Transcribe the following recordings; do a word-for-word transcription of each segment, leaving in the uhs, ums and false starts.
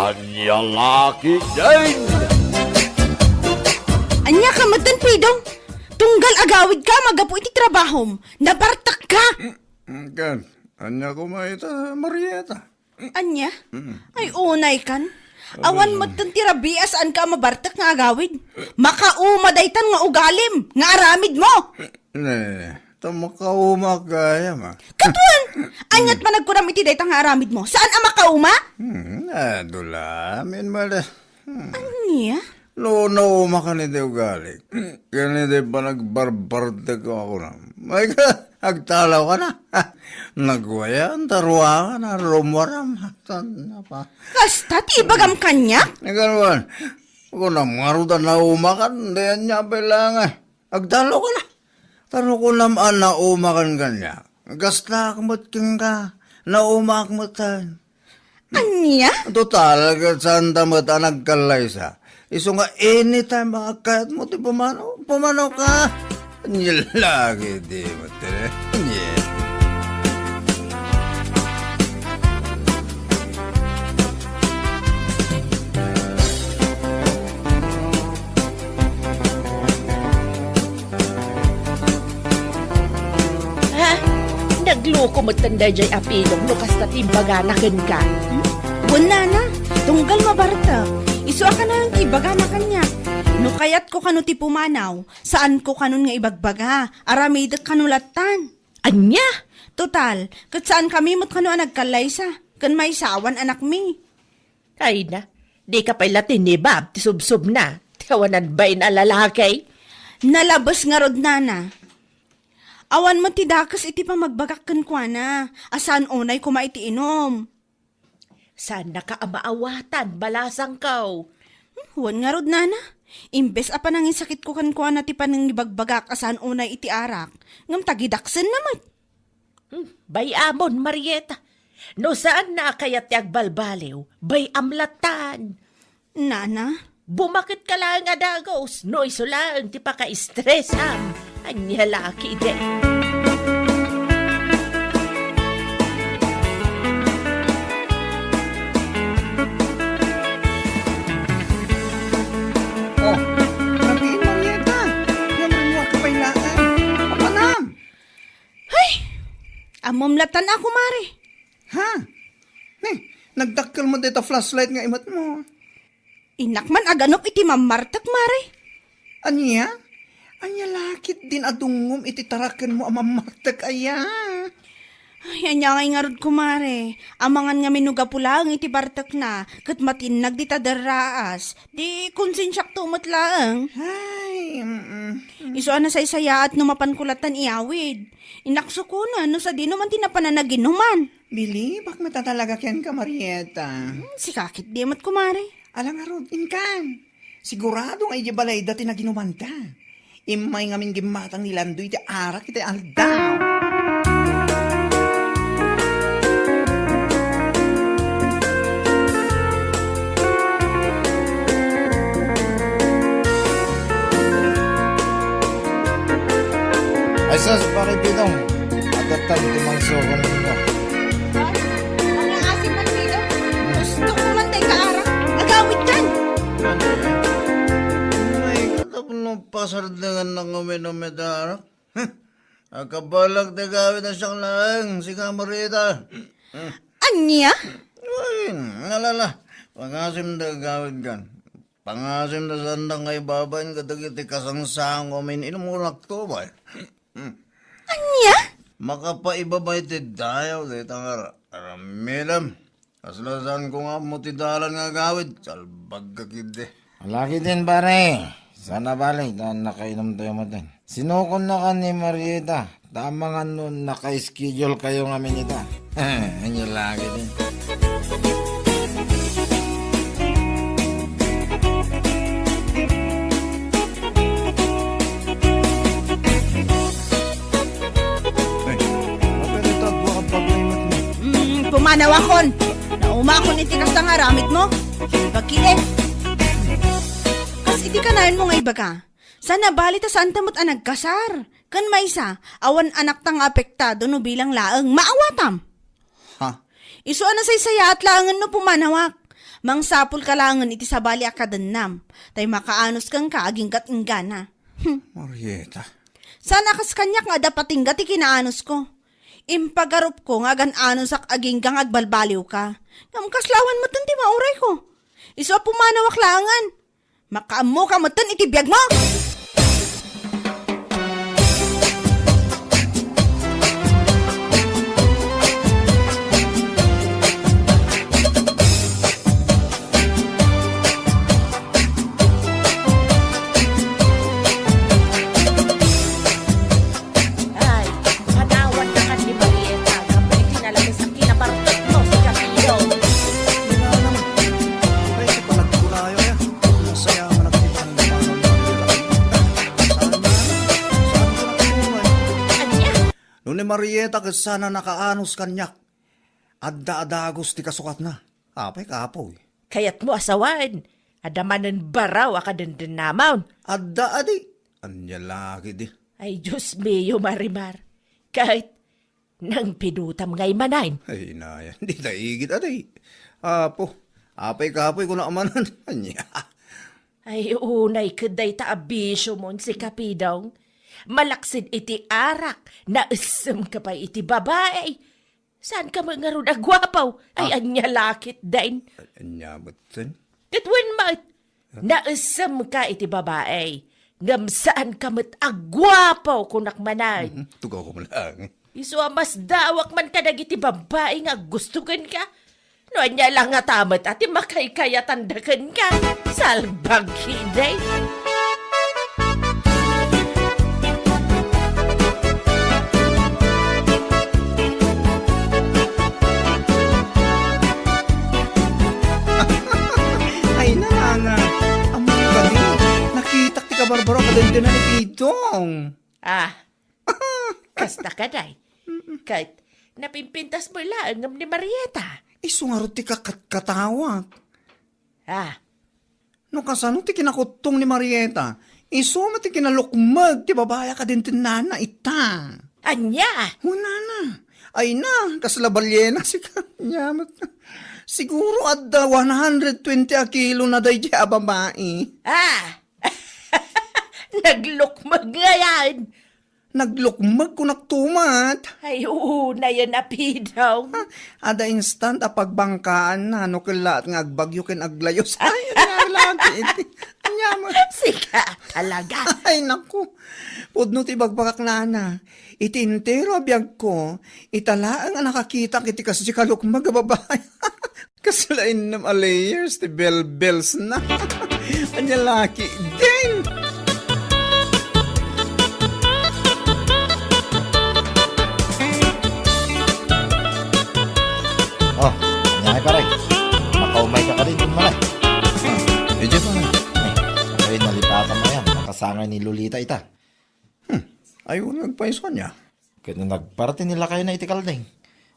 Ania la ketdin? Ania ka metten, Pidong? Tunggal agawidka a manggapu iti trabahom, nabartekka! Mm, ken, ania koma ita, Marieta? Ania? Mm. Ay, unay kan. Awan metten ti rabii a saanka a mabartek nga agawid. Makauma daytan nga ugalim, nga aramidmo! Ne, ta makaumak gayam, a. Katon! Ania't panagkunam iti dayta nga aramidmo? Saan a makauma? Hmm, adu la, amin mala. Hmm. Ania? No, naumakan iti ugali. Ken iti panagbarbartek a kunam. Ay ka, agtalawka na. Nagwayan, taruangan, a rumwaram. Saan na pa? Kasta ti ibagam kaniak? Ikaw naman, kunam ngarud a naumakan, di ania pay laeng. Agtalawka na. Ta no kunam a naumakan kaniak, kastaak met kenka, naumaak metten. Ania? Total, ket saanta met a nagkallaysa. Isu nga anytime a kayatmo ti pumanaw, pumanawka. Ania la ketdi met, ania? Ha? Nagloko metten daydiay a Pidong no kasta ti imbagana kenka. Hmm? Wen, nana, tunggal mabartek. Isu a kanayon ti ibagana kaniak. No kayatko kano ti pumanaw, saanko kanon nga ibagbaga. Aramidek kano lattan. Ania? Total, ket saankami met kano a nagkallaysa, ken maysa awan anakmi. Ay na, dika pay la tinibab ti subsobna ti awanan bain a lalaki. Nalabes ngarud, nana. Awan met ti dakes iti pamagbagak kenkuana, a saan unay koma iti inum. Saannaka a maawatan, balasangko. Hmm, wen ngarud, nana. Imbes a panangisakitko kenkuana ti panangibagbagak a saan unay iti arak, ngem tagidaksenna met. Hmm, bay-amon, Marieta. No saanna a kayat ti agbalbaliw, bay-am lattan. Nana? Bumaketka laeng a dagus, no isu laeng ti pakaistresam. Ania la ketdi? Oh, rabiin, Marieta. Ngem rimmuarka pay laeng. Apanam? Hay! Ammom lattan a, kumare. Ha? Ne, nagdakkel met dayta flashlight nga imatmo. Innak man aganup iti mammartek, mare. Ania? Ania la ketdin a dungngom iti tarakenmo a mammartek aya? Ay, ania ngay ngarud, kumare? Amangan ngamin no gapu laeng iti bartekna, ket matinnag dita derraas. Di konsensiak to met laeng. Ay, mm, mm. Isu a nasaysayaat no mapanko lattan iyawid. Innak sukonen no sadino man ti napanan naginuman. Bilibak met a talaga kenka, Marieta. Hmm, sika ketdi met, kumare. Ala ngarud, inkan. Sigurado nga idiay balayda ti naginumanda. Immay ngamin gimmatang ni Landoy ti arak iti aldaw. Ay sus, Pare Pidong, adda ti mangsukon mo. Ay, mga asin man, Pidong. Gusto ko man tayo kaarak. Agawid kan. Ano eh? May katapno pasardengan na uminom iti arak. Huh? Akabalak ti gawid a siak laeng, sika Marita. Hmm. Ania? Ay, nalala. Pangasim da gawid kan. Pangasim da sanda nga ibabain kadagiti kasangsango amin inumon aktubay. Hmm. Ania? Makapaibabay ti dayaw dayta nga aramidem. Kasla saanko nga ammo ti dalan nga agawid, salbagka ketdi. Ala ketdin, pare. Saan a bale ta nakainumtayo metten. Sinukonnakan ni Marieta, ta amangan no naka-schedule kayo ngamin ita. Ania la ketdin. Ay, maperita, dua ka bagay met ni. Mm, pumanawakon. Naumakon iti kasta nga aramidmo. Bakile. Kas iti kanayon mo nga ibaga, saan a bale ta saanta met a nagkasar. Ken maysa, awan anakta nga apektado no bilang laeng. Maawatam. Ha? Isu a nasaysayaat laengen no pumanawak. Mangsapulka laengen iti sabali a kadennam, tay makaanus kenka agingga't inggana. Hmm. Marieta. Saan a kas kaniak nga adda patingga ti kinaanusko. Impagarupko nga agan-anusak agingga nga agbalbaliwka. Ngem kasla awan metten ti maurayko. Isu a pumanawak laengen. Makaammoka metten iti biagmo! Ay, panawan na kan ni Marieta, gapu iti nalabes a kinabartek mo si Camilo. Ay, iti panagkulayo, eh. Masaya man ako iti panagkulayo. Saan na? Saan ko nakinuha, eh? Ania? No ni Marieta ket saan a nakaanus kaniak, adda a dagus ti kasukatna. Apay, kapoy. Kayatmo a sawen, adda manen baraw a kadendennamon. Adda, adi. Ania la ketdi? Ay, Dios mio, Marimar. Ket nangpidutam ngay manen. Ay, inaya, dita igid, adi. Apo, apay kapoy, kuna manen. Ania? Ay, unay ket dayta a bisiomon, si Kapidong. Malaksid iti arak, naessemka pay iti babai. Saanka met ngarud a guapo? Ay, ah, ania la ketdin? Ania metten? Ket wen met, naessemka iti babai, ngem saanka met a guapo, kunak manen. Mhm, tugaw ko man lang. Isu a masdaawak man kadagiti babbai nga aggusto kenka. No ania la ngata met a ti makaykayatanda kenka. Salbagi, day. Ay, nanana. Ammom kadi, nakitak ti kabarbaro a kadendena ni Pidong. Ah, kasta ka, day. Mm-mm. Ket napimpintas mo laeng ngem ni Marieta. Isu ngarud ti kakatkatawak. Ah. No kasano ti kinakuttong ni Marieta, isu met ti kinalukmeg ti babai a kadendennana ita. Ania? Hunana. Ay na, kasla baliena, sika. Ania met. Siguro adda one hundred twenty a kilo na daydiay a babai. Ah! Naglukmeg ngay. Naglukmeg, kunak tumat. Ay, unayen a Pidong. Ha? Ada instant a pagbangkaanna no kellaat nga agbagyo ken aglayos. Ay, ania lagi iti. Ania mo? Sika talaga. Ay, naku. Pudno ti ibagbagak, nana. Iti entero a biagko, ita laeng a nakakitak iti kasdi kalukmeg a babai. Kasla innem a layers ti belbelsna. Ania lagi din. Oh, ania, pare? Makaumay ka kadin, pare? Medyo, pare. Eh, ay, nalipatan mo yan. Nakasangay ni Lolita ita. Hmm, ay, agpayso ania. Ket no nagparti ni lakayna iti kalding,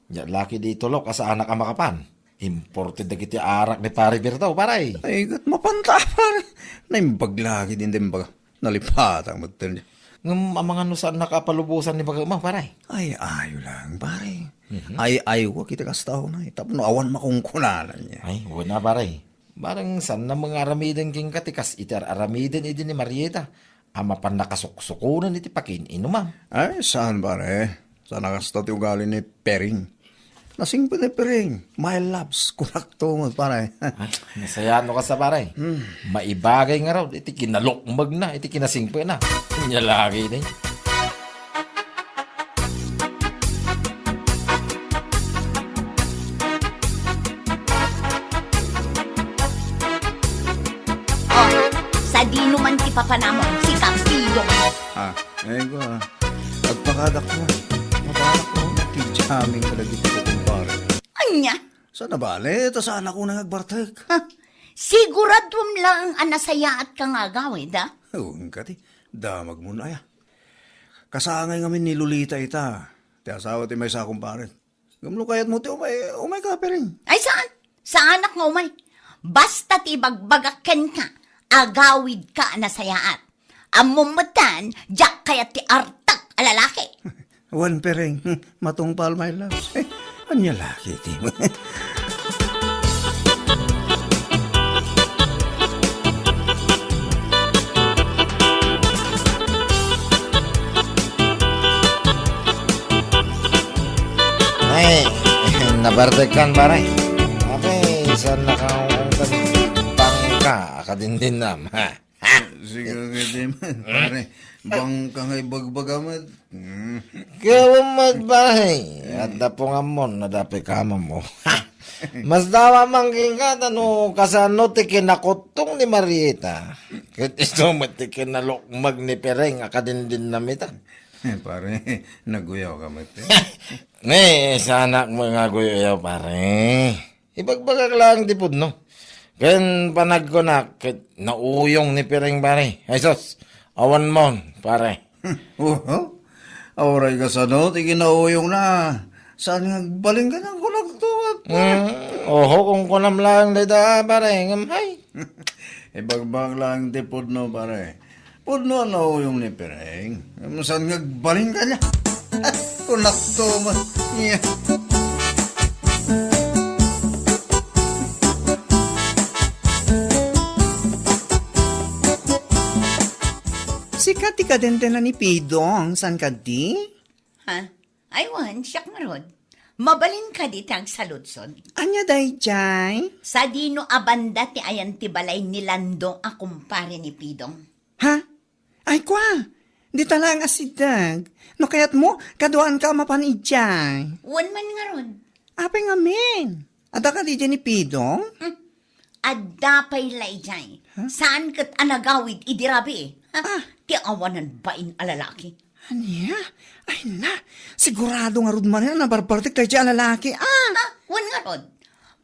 nia laki di tulok a saanak a makapan. Imported dagiti arak ni Pare Berto, pare. Ay, ket mapanta, pare. Naimbag lagi din din baga. Nalipatan mo, tel. Ngem amangan no saan nakapalubosan ni baga mo, pare. Ay, ayo lang, pare. Mhm. Ay, ayo ko kita kasta, unay. Tapno awan makunkunanan niya. Ay, wala, pare. Barang saan na mangaramiden kenka ti kas iti ar-aramiden idi ni Marieta. A mapan nakasuksukonen iti pakiin-inumam. Ay, saan, pare? Saan a kasta ti ugali ni Pering? Nasingpet ni Pering. My loves, kunak to, pare. Ay, nasayaan no kasta, pare. Hmm. Maibagay ngarud iti kinalukmegna, iti kinasingpetna. Ania lagi ni. Oh, sadino man ti papanamon, si Campido? Ah, ay ko, ah. Agpakadakuan. Matanak ko, ti jamming kadagiti ko, kumpare. Ania? Saan a bale, ta saan ako nang agbartek? Ha? Siguraduam lang a nasayaatka nga agawid, ah? Oo, kadi. Damag mo na, aya. Kasangay ngamin ni Lolita ita, ti asawa ti maysa a kumpare. Ngem no kayatmo ti umay, umay ka, Pering. Ay, saan? Saanak nga umay. Basta ti ibagbagak kenka, agawidka a nasayaat. Ammom metten, diak kayat ti artek a lalaki. Wen, Pering, matungpal, my love. Ania laki ti. Bartekkan, pare. Apay, saan nakaungtan bangka a kadindinnam, ha? Ha? Sige, sige, man, pare. Bangka nga ibagbagam met. Hmm. Kaya met, pare. Adda pungammon, nadapay kamammo. Ha? Mas dawa man kenka, ta no kasano ti kinakuttong ni Marieta. Ket isu met ti kinalukmeg ni Pireng a kadindinnam ita. Pare, naguyawka met, eh. Ne, saanak met nga aguyaw, pare. Ibagbagak laeng ti pudno. Ken panagkunak, ket nauyong ni Pireng, pare. Ay sus, awan mon, pare. Oho? Uray kasano ti kinauyongna? Saan nga agbalin kaniak, kunak, tumat, pare? Hmm, oho, kunkunam laeng dayta, pare, ngem hay. Ibagbagak laeng ti pudno, pare. Pudno a nauyong ni Pireng. Saan nga agbalin kaniak? Kunakto man. Yeah. Sika ti kadendena ni Pidong, saan kadi? Ha? Ay, wen, siak ngarud. Mabalin kadi ti agsaludsod? Ania daydiay? Sadino a banda ti ayan ti balay ni Lando a kumpare ni Pidong? Ha? Ay, kua! Dita laeng a sideg. No kayatmo, kaduaanka a mapan idiay. Wen man ngarud. Apay ngamin? Adda kadi idiay ni Pidong? Hmm. Adda pay la idiay. Ha? Saan ket a nagawid idi rabii? Ha? Ah. Ti awanan bain a lalaki. Ania? Ay na, sigurado ngarud manen a nabarbartek daydiay a lalaki, ah! Ah, wen ngarud.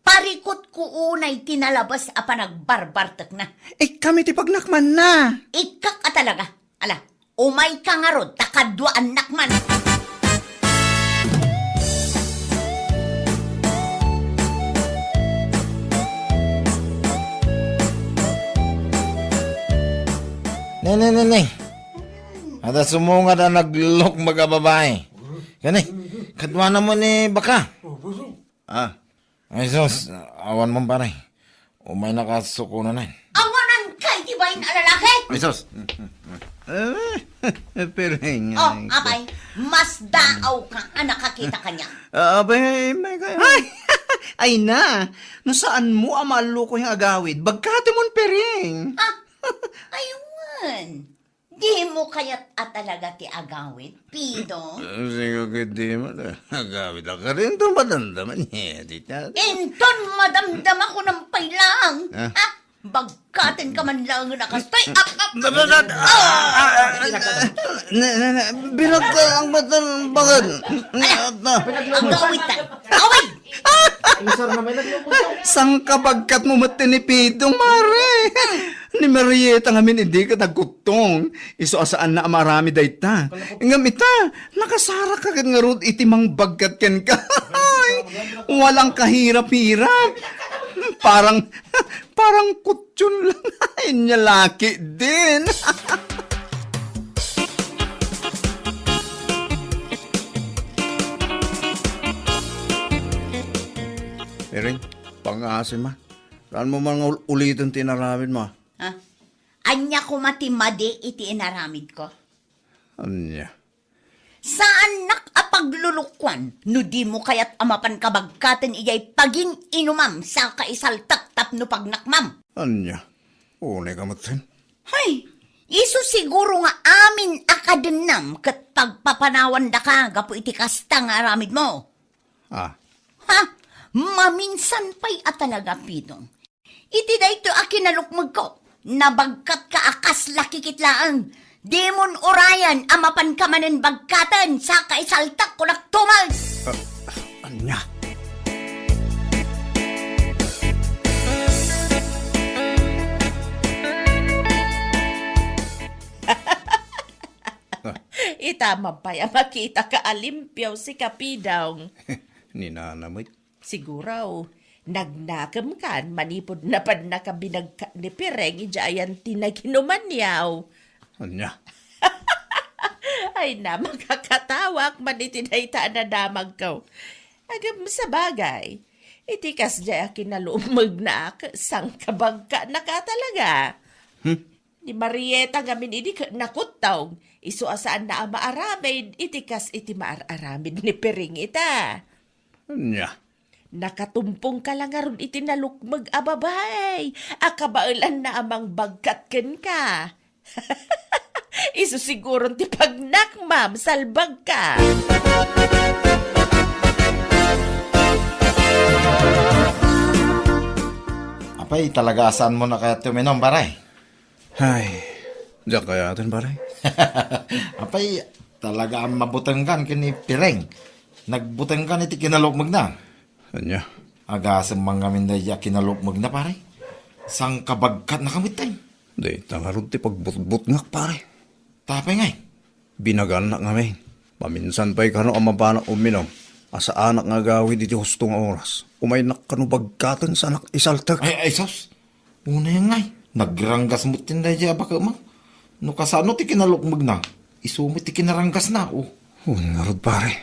Parikutko unay ti nalabes a panagbarbartekna. Ikkami ti pagnakmanna. Ikkak a talaga. Ala, umayka ngarud, ta kaduaannak man. Ne, ne, ne, ne. Adda sumungad a naglukmeg a babai. Kani, kaduana mo ni baka? Ah. Ay, sus, awan man, pare. Umaynaka sukonanen. Awanan kay ti bain a lalaki? Ay, sus. Eh, Pireng, Oh, ay, apay, mas daaw ka a nakakita kaniak. Ah, abay, may kaya. Ay, ay na. No saan mo a maalluko yung agawid, bagkatemon, Pireng. Ah, aywan. Dimo kayat a talaga ti agawid, Pidong? Eh, sige, ket dimo ta. Agawid a karin, inton madamdama niya, di ta. Inton madamdama ko nang pay laeng. Ah. Ha? Bagkaten ka man laeng a kastoy. Ap, ap, ap. Na, na, na, ah, ah, ah, na, na, na, binagka ang matan, bakit? Ala, agawid ta. Agawid! Sangkabagkat mo met ni Pidong, mare. Ni Marieta ngamin idi ket nagkuttong. Isu a saanna a maaramid dayta. Ngem ita, nakasarak ka ket ngarud iti mangbagkat kenka. Ay, walang kahirap-hirap. Parang, parang kutyon lang. Ay, nya laki din. Pireng, pangngaasim, a. Saan mo man nga ul-, uliten ti inaramid mo, a? Ha? Ania koma ti madi iti inaramid ko? Ania? Saannak a paglulukuan no dimo kayat a mapan kabagkaten idiay pagin-inumam saka isaltek tapno pagnakmam. Ania? Unay ka metten? Hay, isu siguro nga amin a kadennam ket pagpapanawandaka gapu iti kasta nga aramidmo. Ah. Ha? Maminsan pay a talaga, Pidong. Iti daytoy a kinalukmegko, nabagkatka a kas lakikit laeng. Dimon urayan a mapanka manen bagkaten, saka isaltek, kunak, tumag! Ah, ania? Ita man pay a makitaka a limpio, sika, Pidong. Ni Nana met. Siguro, nagnakemkan manipud napannaka binagkat ni Pireng idiay ayan ti naginumanyo. Ania? Ay na, makakatawak man iti dayta a nadamagko. Ngem sabagay, iti kasdiay a kinalukmegnak, sangkabagkanaka talaga. Hmm? Ni Marieta ngamin idi ket nakuttong, isu a saanna a maaramid iti kas iti maar-aramid ni Pireng ita. Ania? Nakatumpongka la ngarud iti nalukmeg a babai a kabaelanna a mangbagkat kenka. Isu siguron ti pagnakmam, salbagka. Apay, talaga a saanmo na kayat ti uminom, pare? Ay, diak kayaten, pare. Apay, talaga a mabutengkan ken ni Pireng. Nagbutengkan iti kinalukmegna. Ania? Agasem man ngamin daydiay a kinalukmegna, pare. Sangkabagkatnaka metten. Dayta ngarud ti pagbutbutngak, pare. Tapay ngay? Binagannak ngamin. Maminsan pay kano a mapanak uminom, a saanak nga agawid iti husto nga oras. Umaynak kano bagkaten saanak isaltek. Ay, ay, sus! Unay ngay, nagranggas met ti daydiay a baketmo. No kasano ti kinalukmegna, isu met ti kinaranggasna, o. Wen ngarud, pare,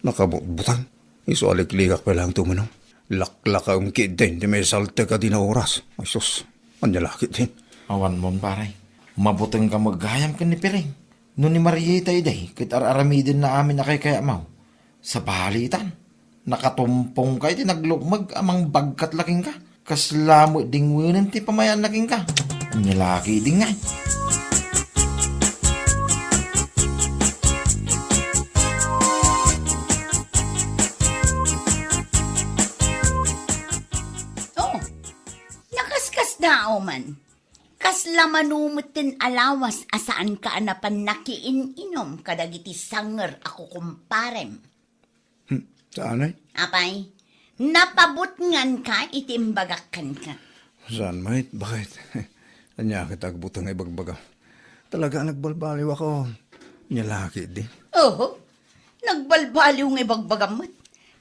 nakabutbutang. Isu a liklikak pay laeng ti uminom. Laklakaem ketdin ti maisaltek a dina oras. Ay sus, ania la ketdin? Awan mon, pare. Mabutengka met gayam ken ni Pireng. No ni Marieta idi, ket ar-aramidenna amin a kaykayatmo. Sabalitan, nakatumpongka iti naglukmeg a mangbagkat la kenka. Kasla met dingwenen ti pamayaanna kenka. Ania la ketdin ngay? Oh, nakaskasdaaw man. Kasla mano metten a lawas a saanka a napan nakiin-inom kadagiti sanger a kukumparem? Hmm, saan ay? Apay, napabutnganka iti imbagak kenka. Saan met? Bakit? Ania ket agbuteng nga ibagbagam? Talaga a nagbalbaliwakon. Ania la ketdi? Oho, nagbalbaliw nga ibagbagam met.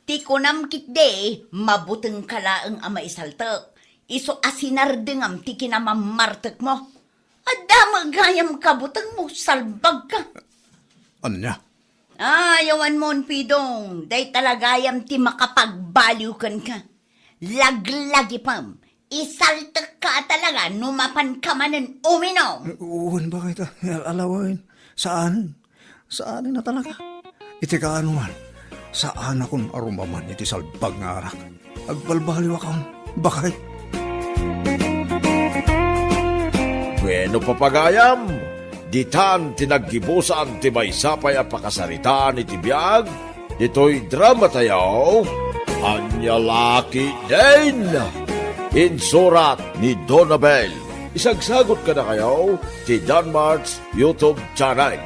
Ti kunam ketdi, mabutengka laeng a maisaltek. Isu a sinardengam ti kinamammartekmo. Adda met gayam kabutengmo, salbagka. Ania? Ay, awan mon, Pidong, dayta la gayam ti makapagbaliw kenka. Laglagipem, isaltekka a talaga no mapanka manen uminom. Wen, bakit? Al-, alawen. Saan? Saan a talaga? Iti kaanoan, saanakon a rumaman iti salbag nga arak. Agbalbaliwakon, bakit? Bueno, papagayam, ditan ti naggibusan ti maysa pay a pakasaritaan iti biag ditoy drama tayo, Ania la ketdin? Insurat ni Donabel. Isagsagut kadakayo ti Danmart's YouTube channel.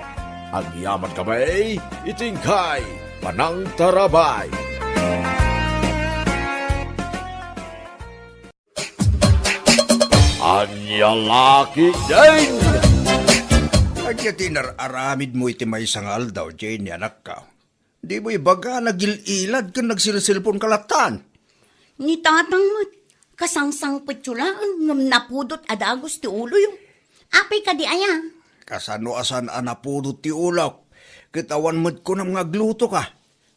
Agyamankami iti inkay panangtarabay. Ania la ketdin? Ania ti inar-aramidmo iti maysa nga aldaw, Jenny, anakko? Dimo ibaga, nagil-ilad ken nagsilselponka lattan. Ni tatang met, kasangsangpetyo laeng ngem napudot a dagus ti uloyo. Apay kadi aya? Kasano a saan a napudot ti ulok? Ket awan met kunam nga aglutoka.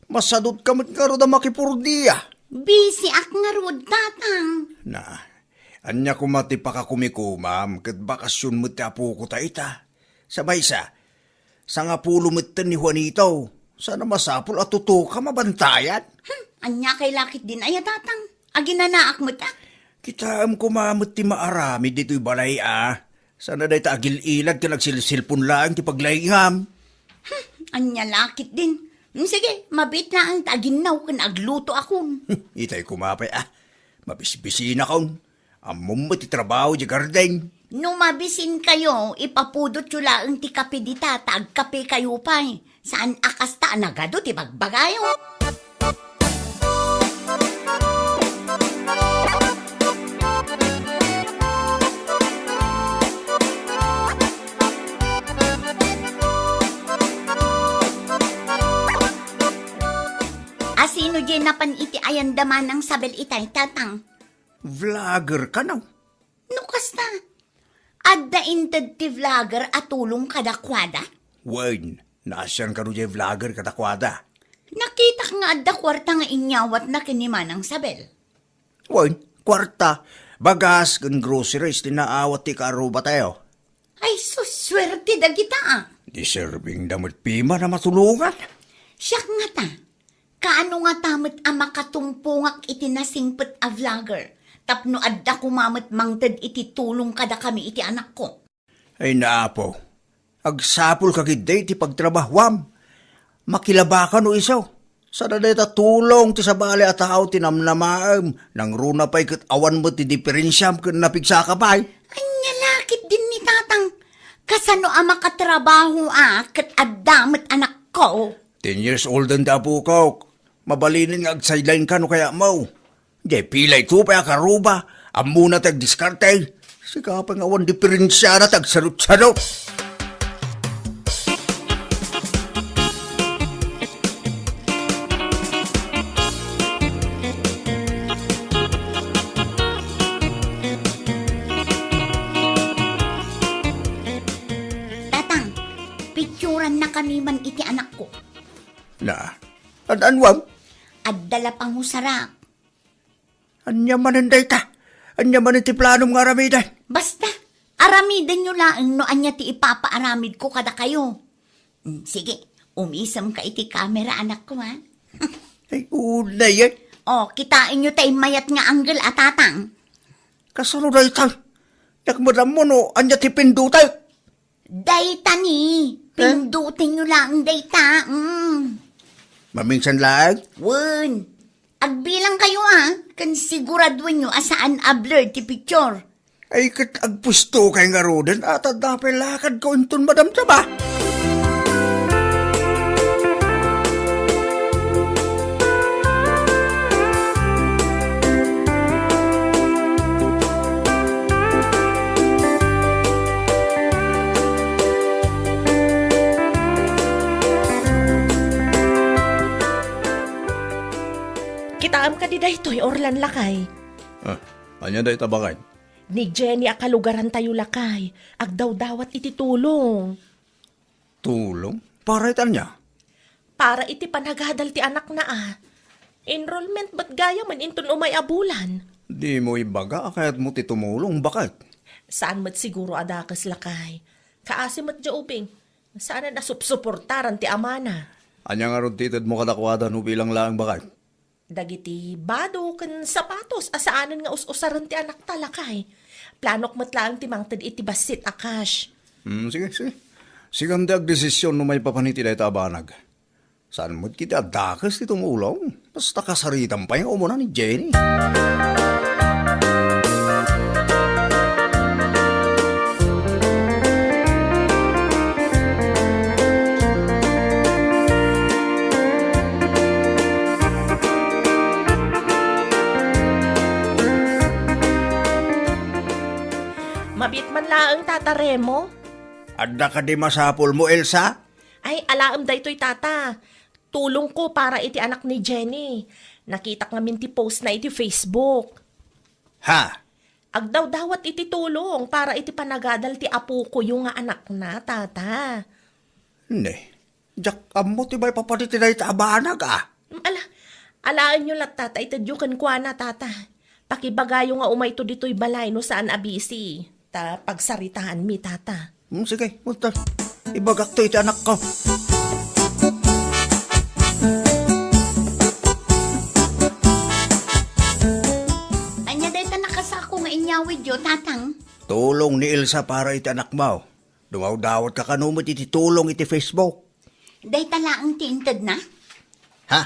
Masadutka met ngarud a makipurdia. Bisiak ngarud, tatang. Na, ania koma ti pakakumikomam ket bakasion met ti apoko ta ita. Sa maysa, sangapulo metten ni Juanito. Saan a masapul a tutuka mabantayan? Hmm, ania kay la ketdin aya, tatang? Aginanaak met a. Kitaem koma met ti maaramid ditoy balay a. Saan a dayta agil-ilad ken agsilselpon laeng ti paglaingam. Hmm, ania la ketdin? Hmm, sige, mabiit laeng ta aginnaw ken aglutoakon. Hmm, itay koma pay a. Mabisbisinakon. Ammom met ti trabaho idiay garden. No mabisinkayo, ipapudotyo laeng ti kape dita ta agkapekayo pay. Saan a kasta a nagadu ti bagbagayo. Asino diay napan iti ayanda, Manang Sabel, itay, tatang? Vlogger kano? No kasta, adda inted ti vlogger a tulong kadakuada? Wen, naasian kano diay vlogger kadakuada. Nakitak nga adda kuarta nga inyawatna ken ni Manang Sabel. Wen, kuarta, bagas ken groceries ti naawat ti kaarrubatayo. Ay, sus, suerte dagita a. Deserving da met piman a matulongan. Siak ngata, Kaano ngata met a makatumpongak iti nasingpet a vlogger tapno adda koma met mangted iti tulong kadakami iti anakko? Ay, Apo, agsapulka ketdi iti pagtrabahuam. Makilabaka no isu. Saan a dayta tulong ti sabali a tao ti namnamaem, nangruna pay ket awan met ti diferensiam ken napigsaka pay. Ania la ketdin ni Tatang? Kasano a makatrabaho a ket adda met anakko? Ten years old ti apokok. Mabalinen nga ag-sideline ka no kayatmo. Diay pilay to pay a karuba, ammona ti agdiskarte. Sika pay nga awan diferensiana ti agsarut-sarut. Tatang, pictureannakami man iti anakko. Na, an-, anuam? Adda la pangusarak. Ania manen dayta? Ania manen ti planom nga aramiden? Basta, aramidenyo laeng no ania ti ipapaaramidko kadakayo. Mm, sige, umisemka iti kamera, anakko, ha? Ay, unay, eh. O, kitaenyo tay mayat nga angle a, Tatang. Kasano dayta? Diak madammo no ania ti pindutek. Dayta ni, eh? Pindutenyo laeng dayta, mm. Maminsan laeng? Wen. Agbilangkayo, a, ken siguraduenyo a saan a blur ti picture. Ay, ket agpuesto kay ngaruden, a, ta adda pay lakadko inton madamdama. Kitaem kadi daytoy, Orlan, lakay? Ah, ania dayta, baket? Ni Jenny a kalugarantayo, lakay, agdawdawat iti tulong. Tulong? Para iti ania? Para iti panagadal ti anakna a. Enrollment met gayamen inton umay a bulan. Dimo ibaga a kayatmo ti tumulong, baket? Saan met siguro a dakes, lakay. Kaasi met diay ubing. Saanen a supsuportaran ti amana. Ania ngarud ti itedmo kadakuada no bilang laeng, baket? Dagiti bado ken sapatos a saanen nga us-usaren ti anakta, lakay. Planok met laeng ti mangted iti bassit a cash. Hmm, sige, sige. Sikan ti agdesision no maipapan iti dayta a banag. Saan met ketdi a dakes ti tumulong? Basta kasaritam pay nga umuna ni Jenny. Mabiit man laeng, Tata Remo. Adda kadi masapulmo, Elsa? Ay, alaem daytoy, Tata. Tulongko para iti anak ni Jenny. Nakitak ngamin ti postna iti Facebook. Ha? Agdawdawat iti tulong para iti panagadal ti apokoyo nga anakna, Tata. Ne, diak ammo ti maipapan iti dayta a banag, a. Mm, ala, alaenyo latta ta itedyo kenkuana, Tata. Pakibagayo nga umayto ditoy balay no saan a busy. Ta pagsaritaanmi, Tata. Hmm, sige, unta. Ibagakto iti anakko. Ania dayta nakasako nga inyawidyo, Tatang? Tulong ni Elsa para iti anakmo. Dumawdawatka kano met iti tulong iti Facebook. Dayta laeng ti intedna? Ha?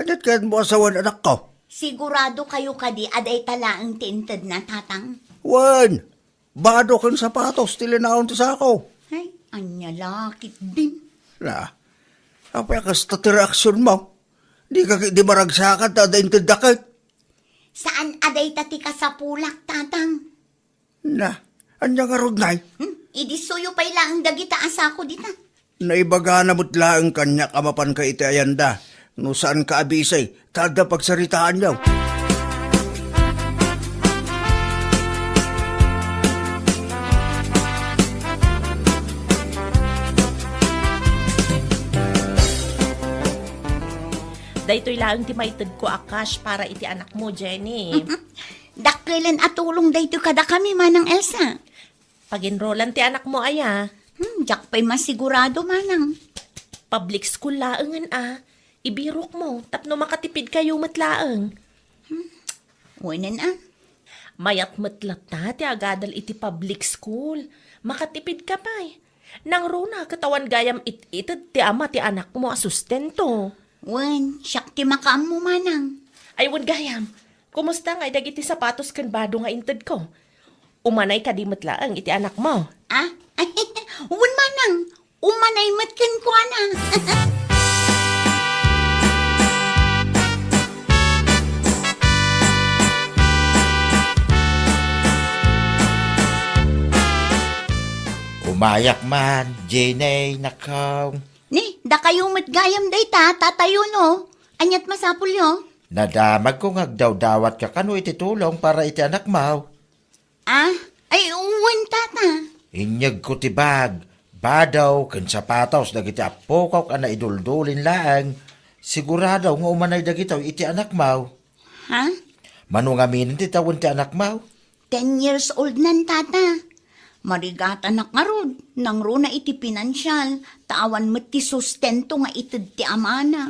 Aniat kayatmo a sawen, anakko? Sigurado kayo kadi a dayta laeng ti intedna, Tatang? Wen, bado ken sapatos ti linaon ti sako. Ay, ania la ketdin? Na, apay a kasta ti reaksionmo? Dika ketdi maragsakan ta adda intedda ket? Saan a dayta ti kasapulak, Tatang. Na, ania ngarud, Nay? Hmm? Idi suyo pay laeng dagita a sako dita. Naibagana met laeng kaniak a mapanka iti ayanda, no saanka a busy, ta adda pagsaritaanyo. Daytoy laeng ti maitedko a cash para iti anakmo, Jenny. Dakkelen a tulong daytoy kadakami, Manang Elsa. Pag-enrollan ti anakmo aya? Hmm, diak pay masigurado, Manang. Public school laengen a. Ibirokmo tapno makatipidkayo met laeng. Hmm, wen a. Mayat met latta ti agadal iti public school. Makatipidka pay. Nangruna ket awan gayam it-ited ti ama ti anakmo a sustento. Wen, siak ti makaammo manang. Ay, wen gayam. Kumusta ngay dagiti sapatos ken bado nga intedko? Umanay kadi met laeng iti anakmo? Ah? Wen manang, umanay met kenkuana. Umayak man, Jenny, nakaw. Ni, dakayo met gayam dayta, tatayo no. Aniat masapulyo? Nadamagko nga agdawdawatka kano iti tulong para iti anakmo. Ah? Ay, wen, tata. Inyegko ti bag, bado, ken sapatos dagiti appokok a naiduldulin laeng. Sigurado nga umanay dagitoy iti anakmo. Ha? Mano ngamin ti tawen ti anakmo? Ten years old nan, tata. Marigatanak ngarud, nangruna iti pinansial, ta awan met ti sustento nga ited ti amana.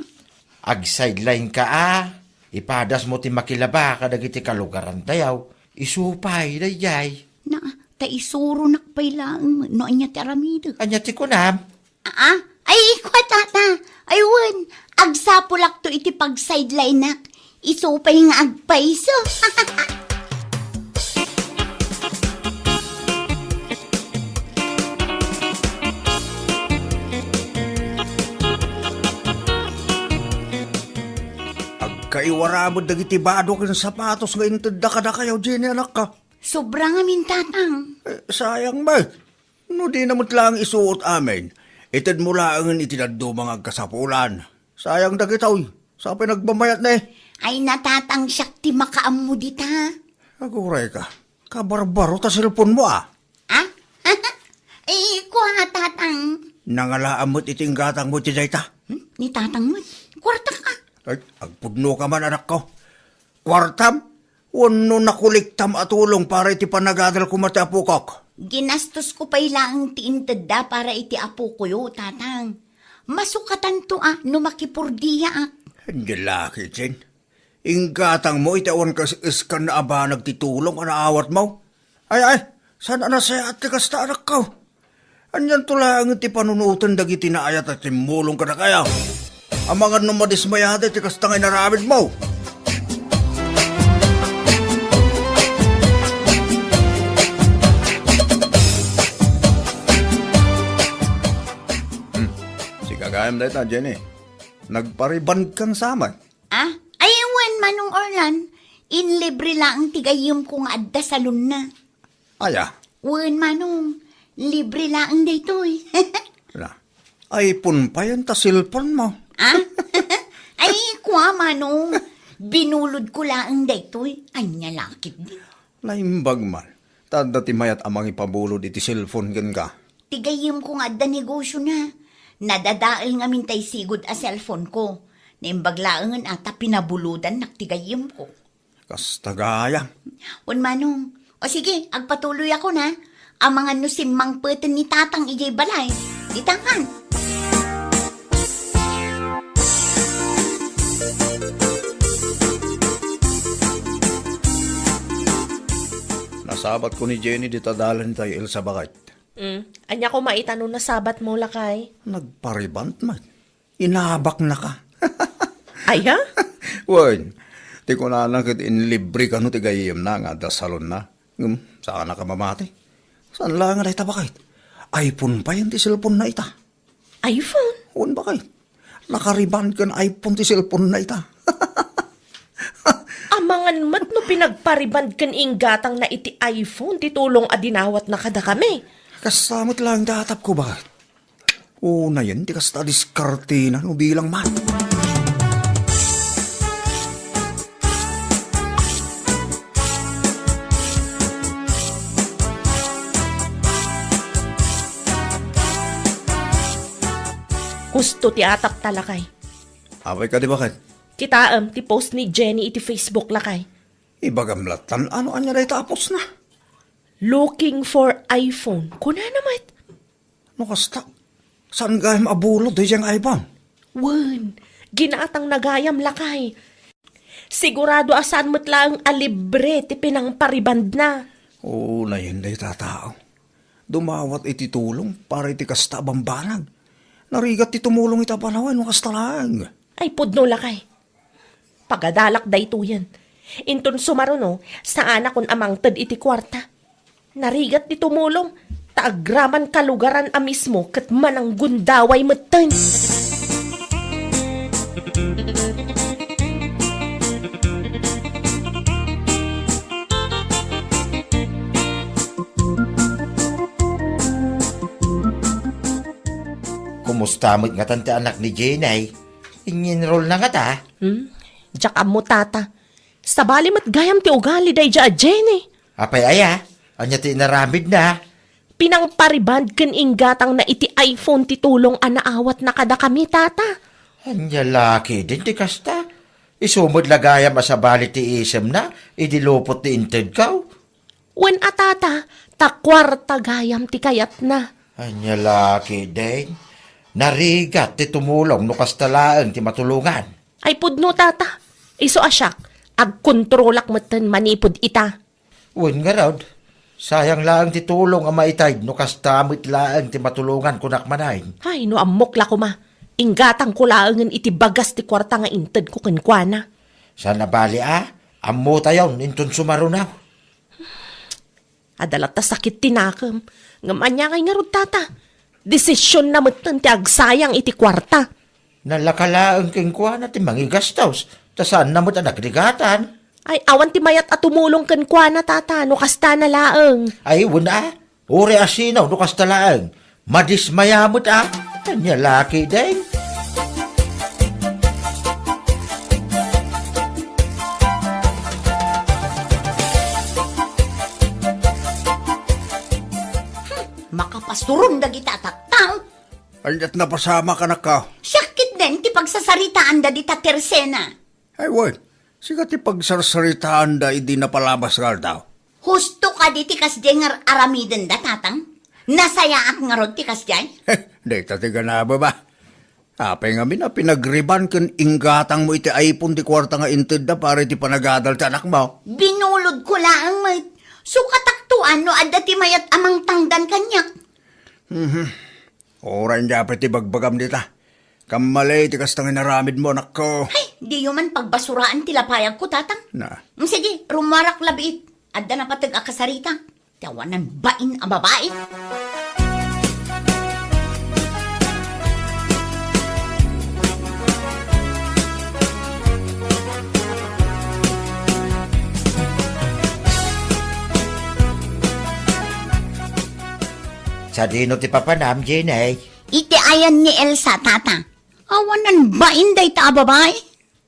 Agsideline ka a, ipadasmo ti makilaba kadagiti kalugarantayo. Isu pay daydiay. Na, ta isuronak pay laeng no ania ti aramidek. Ania ti kunam? Aa, ay, ikua, tata. Ay, wen, agsapulakto iti pagsidelineak. Isu pay nga agpayso. Agkaiwara met dagiti bado ken sapatos nga intedda kadakayo, Jenny, anakko. Sobra ngamin, tatang. Eh, sayang met. No dina met laeng isuot amin, itedmo laengen iti dadduma nga agkasapulan. Sayang dagitoy. Sa pay nagmamayat ne? Ay, natatangsiak ti makaammo dita. Aguray ka. Kabarbaro ta cellphone mo, ah. Ah? Eh, kua, tatang. Nangalaam met iti inggatang mo iti dayta. Hmm? Ni tatang met. Kwarta ka. Ay, agpudno ka man, anak ko. Kwartam? Wenno nakuliktam a tulong para iti panagadal koma ti apokok? Ginastosko pay laeng ti intedda para iti apokoyo, tatang. Masukatanto a no makipurdiaak. Ania laki, Jen. Inggatang mo iti awan kas-, iskan a banag ti tulong a naawat mo. Ay, ay, saan a nasayaat ti kasta, anak ko? Anianto laeng ti panunoten dagiti naayat a timmulong kadakayo? Amangan no madismayada iti kasta nga inaramid mo. Hmm. Sika gayam dayta, Jenny. Nagparibandkan sa met. Ah? Ay, wen, Manong Orlan. Inlibre laeng ti gayyemko nga adda salonna. Aya? Wen, Manong. Libre laeng daytoy. Na, iPhone pay ta cellphone mo. Ah? Ay, kua, Manong. Binulodko laeng daytoy. Ania lakip di. Naimbag man. Ta adda ti mayat a mangipabulod iti cellphone kenka. Ti gayyemko nga adda negosiona. Nadadael ngamin tay sigud a cellphoneko. Naimbag laengen a ta pinabulodannak ti gayyemko. Kasta gayam. Wen, Manong. O sige, agpatuloyakon a. Amangan no simmangpeten ni Tatang idiay balay. Ditan kan. Nasabatko ni Jenny dita dalan tay Elsa, baket. Mm. Ania koma ita no nasabatmo, lakay? Nagpariband met. Inabaknaka. Aya? Wen, ti kunana ket inlibre kano ti gayyemna nga adda salonna. Ngem, saanaka mamati. Saan laeng a dayta, baket? iPhone pay ti cellphone na ita. iPhone? Wen, baket. Nakariband ken iPhone ti cellphone na ita. Amangan met no pinagpariband ken inggatangna iti iPhone ti tulong a dinawatna kadakami. Kasta met laeng ti atapko, baket. Unayen ti kasta a diskartena no bilang man. Husto ti atapta, lakay. Apay kadi, baket? Kitaem ti post ni Jenny iti Facebook, lakay. Ibagam lattan, ano ania dayta a postna? Looking for iPhone. Kunana met. No kasta, saan gayam a bulod daydiay nga iPhone? Wen, Ginatangna gayam, lakay. Sigurado a saan met laeng a libre ti pinangparibandna. Oo, nayen dayta a tao. Dumawat iti tulong para iti kasta a bambanag. Narigat ti tumulong ita a panawen no kasta laeng. Ay, pudno, lakay. Pagadalak daytoyen. Inton sumaruno, saanakon a mangted iti kuarta. Narigat ti tumulong, ta agraman kalugaran a mismo ket mananggundaway metten. Kumusta met ngatan ti anak ni Jenny? Inyenrol na ngata? Hmm? Diak ammo, tata. Sabali met gayam ti ugali daydiay a Jenny. Apay aya? Ania ti inaramidna? Pinangpariband ken inggatangna iti iPhone ti tulong a naawatna kadakami, tata. Ania la ketdin ti kasta? Isu met la gayam a sabali ti isemna idi lupot ti intedko. Wen a, tata, ta kuarta gayam ti kayatna. Ania la ketdin? Narigat ti tumulong no kasta laeng ti matulongan. Ay pudno, tata. Isu a siak, agkontrolak metten manipud ita. Wen ngarud, sayang laeng ti tulong a maitayd no kasta met laeng ti matulongan kunak manen. Ay, no ammok la koma, inggatangko laengen iti bagas ti kuarta nga intedko kenkuana. Saan a bali a, ammotayon inton sumaruno. Adda latta sakit ti nakem, ngem ania ngay ngarud, tata? Desisionna metten ti agsayang iti kuarta. Nalaka laeng kenkuana ti mangigastos, ta saanna met a nagrigatan. Ay, awan ti mayat a tumulong kenkuana, tata, no kastana laeng. Ay, wen a, uray a sino no kasta laeng. Madismaya met a. Ania la ketdin? Makapasuron dagita a tattao. Aniat napasamak, anakko? Siak ketdin ti pagsasaritaanda dita Tersena. Ay, wen, sika ti pagsarsaritaanda idi napalabas nga aldaw. Husto kadi ti kasdiay nga aramidenda, tatang? Nasayaat ngarud ti kasdiay? Dayta ti ganaba ba? Apay ngamin a pinagriban ken inggatangmo iti iPhone ti kuarta nga intedda para iti panagadal ti anakmo? Binulodko laeng met. Sukatakto a no adda ti mayat a mangtangdan kaniak. Mhm. Uray ania pay ti bagbagam dita. Kammali ti kasta nga inaramidmo, anakko. Ay, diyo man pagbasuraan ti lapayagko, tatang. Na. Mm, sige, rummuarak labiit. Adda napateg a kasarita. Ti awanan bain a babai. Sadino ti papanam, Jenny? Iti ayan ni Elsa, tata. Awanan bain dayta a babai?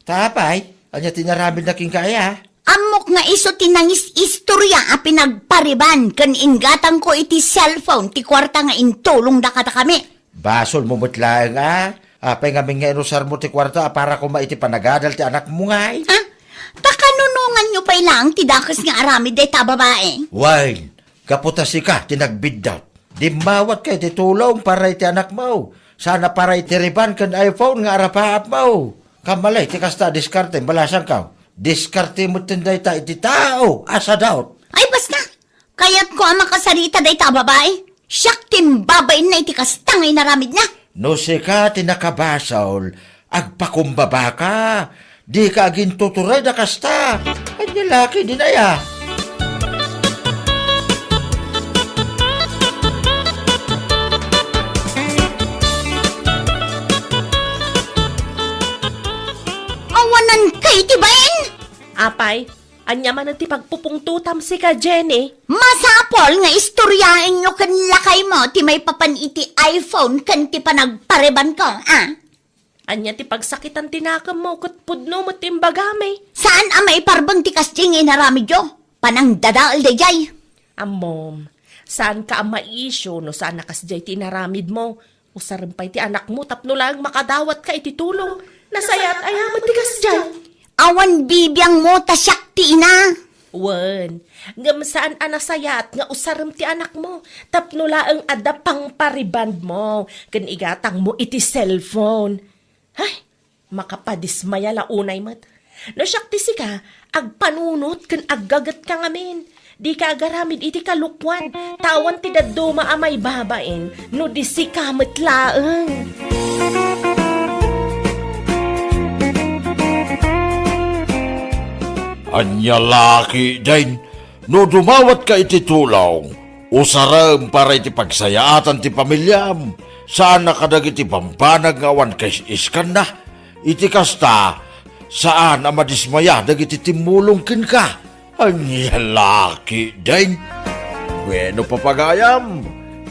Ta apay, ania ti inaramidna kenka aya? Ammok nga isu ti nangis-istorya a pinagpariban ken inggatangko iti cellphone ti kuarta nga intulongda kadakami. Basolmo met laeng a. Apay ngamin nga inusarmo ti kuarta a para koma iti panagadal ti anakmo ngay? Ah, pakanunonganyo pay laeng ti dakes nga aramid dayta a babai? Wen, gapu ta sika ti nagbiddut. Dimmawatka iti tulong para iti anakmo. Saan a para iti riban ken iPhone nga arapaapmo. Kammali ti kasta a diskarte, balasangko. Diskarte metten dayta iti tao a sadot. Ay, basta! Kayatko a makasarita dayta a babai. Siak ti imbabainna iti kasta nga inaramidna. No sika ti nakabasol, agpakumbabaka. Dika agintutured a kasta. Ania la ketdin aya? Awanan kay ti bain? Apay, ania manen ti pagpupungtotam sika, Jenny? Masapul nga istoryaenyo ken lakaymo ti maipapan iti iPhone ken ti panagparibanko, a? Ania ti pagsakitan ti nakemmo ket pudno met ti imbagami? Saan a maiparbeng ti kasdiay nga inaramidyo? Panangdadael daydiay. Ammom, saanka a maisyu no saan a kasdiay ti inaramidmo. Usarem pay ti anakmo tapno laeng makadawatka iti tulong. Nasayaat aya met ti kasdiay? Awan bibiangmo ta siak ti ina. Wen, ngem saan a nasayaat nga usarem ti anakmo tapno laeng adda pangparibandmo ken igatangmo iti cellphone. Ay, Makapadismaya la unay met. No siak ti sika, agpanunot ken aggagetka ngamin. Dika agaramid iti kalokuan, ta awan ti dadduma a maibabain no di sika met laeng. Ania la ketdin, no dumawatka iti tulong, usarem para iti pagsayaatan ti pamiliam, saan a kadagiti bambanag nga awan kais-iskanna. Iti kasta, saan a madismaya dagiti timmulong kenka. Ania la ketdin? Wenno, papagayam,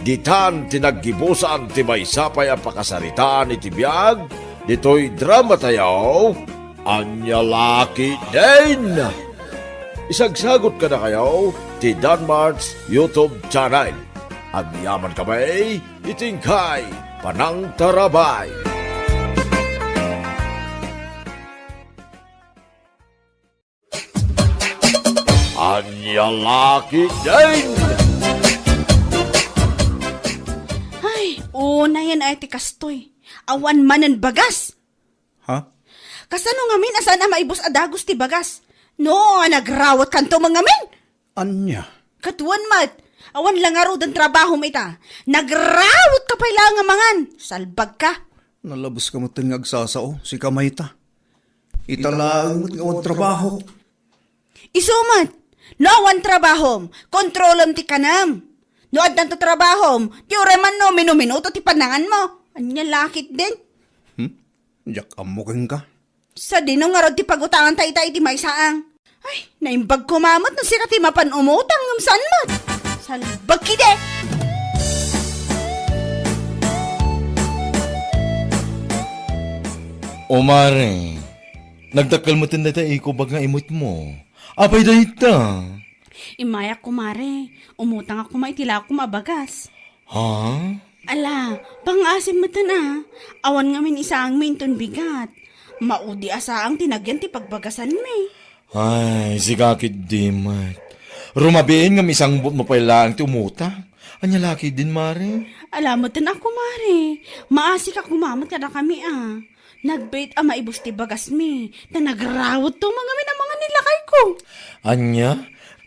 ditan ti naggibusan ti maysa pay a pakasaritaan iti biag ditoy dramatayo. Ania la ketdin? Isagsagot kadakayo ti Danmart's YouTube channel. Agyamankami iti inkay panangtarabay. Ania la ketdin? Ay, unayen ay ti kastoy. Awan manen bagas. Ha? Kasano ngamin a saan a maibus a dagus ti bagas? No, a nagrawatkanto met ngamin? Ania? Kaduan met, awan la ngaruden trabahom ita. Nagrawat ka pay laeng a mangan. Salbag ka. Nalabes ka met nga agsasao, sika mayta. Ita laeng met nga awan trabaho. Isu met, no awan trabahom, kontrolem ti kanem. No addanto trabahom, ti uray man no minuminuto ti pananganmo. Ania la ketdin? Hmm? Diak ammo kenka. Sadino ngarud ti pagutanganta ita iti maysaang? Ay, naimbag koma met no sika ti mapan umutang ngem saan met. Salbag ketdi! O mare, nagdakkel metten dayta ikubag nga imutmo. Apay dayta? Immayak, kumare. Umutangak koma iti lakom a bagas. Ha? Ala, pangngaasim metten a. Awan ngamin isaangmi inton bigat. Maudi a saang ti nagyan ti pagbagasanmi. Ay, sika ketdi met. Rumabiin ngem isangbutmo pay laeng ti umutang. Ania la ketdin, mare? Ala metten a, kumare. Maasika koma met kadakami a. Nagbiit a maibus ti bagasmi, ta nagrawetto met ngamin a mangan ni lakayko. Ania?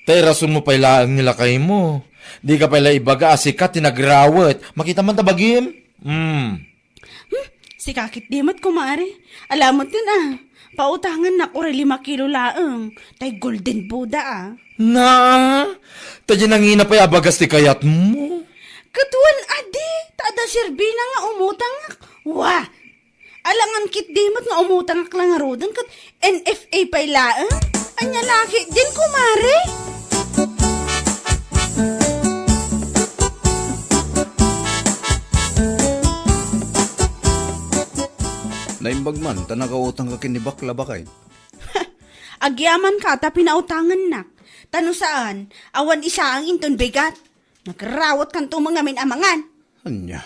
Ta irasonmo pay laeng ni lakaymo. Dika pay la ibaga a sika ti nagrawet. Makita man ta bagim. Hmm. Hmm, sika ketdi met, kumare. Ala metten a. Pautangennak uray lima kilo laeng. Tay golden Buddha a. Na? Ta diay nangina pay a bagas ti kayatmo? Kaduan a di, ta adda serbina nga umutangak. Wa! Alangan ketdi met nga umutangak la ngaruden ket N F A pay laeng? Ania la ketdin, kumare? Naimbag man ta nakautang ka ken ni Bakla, baket. Agyamanka ta pinautangennak. Ta no saan, awan isaang inton bigat. Nagrawetkanto met ngamin a mangan. Ania?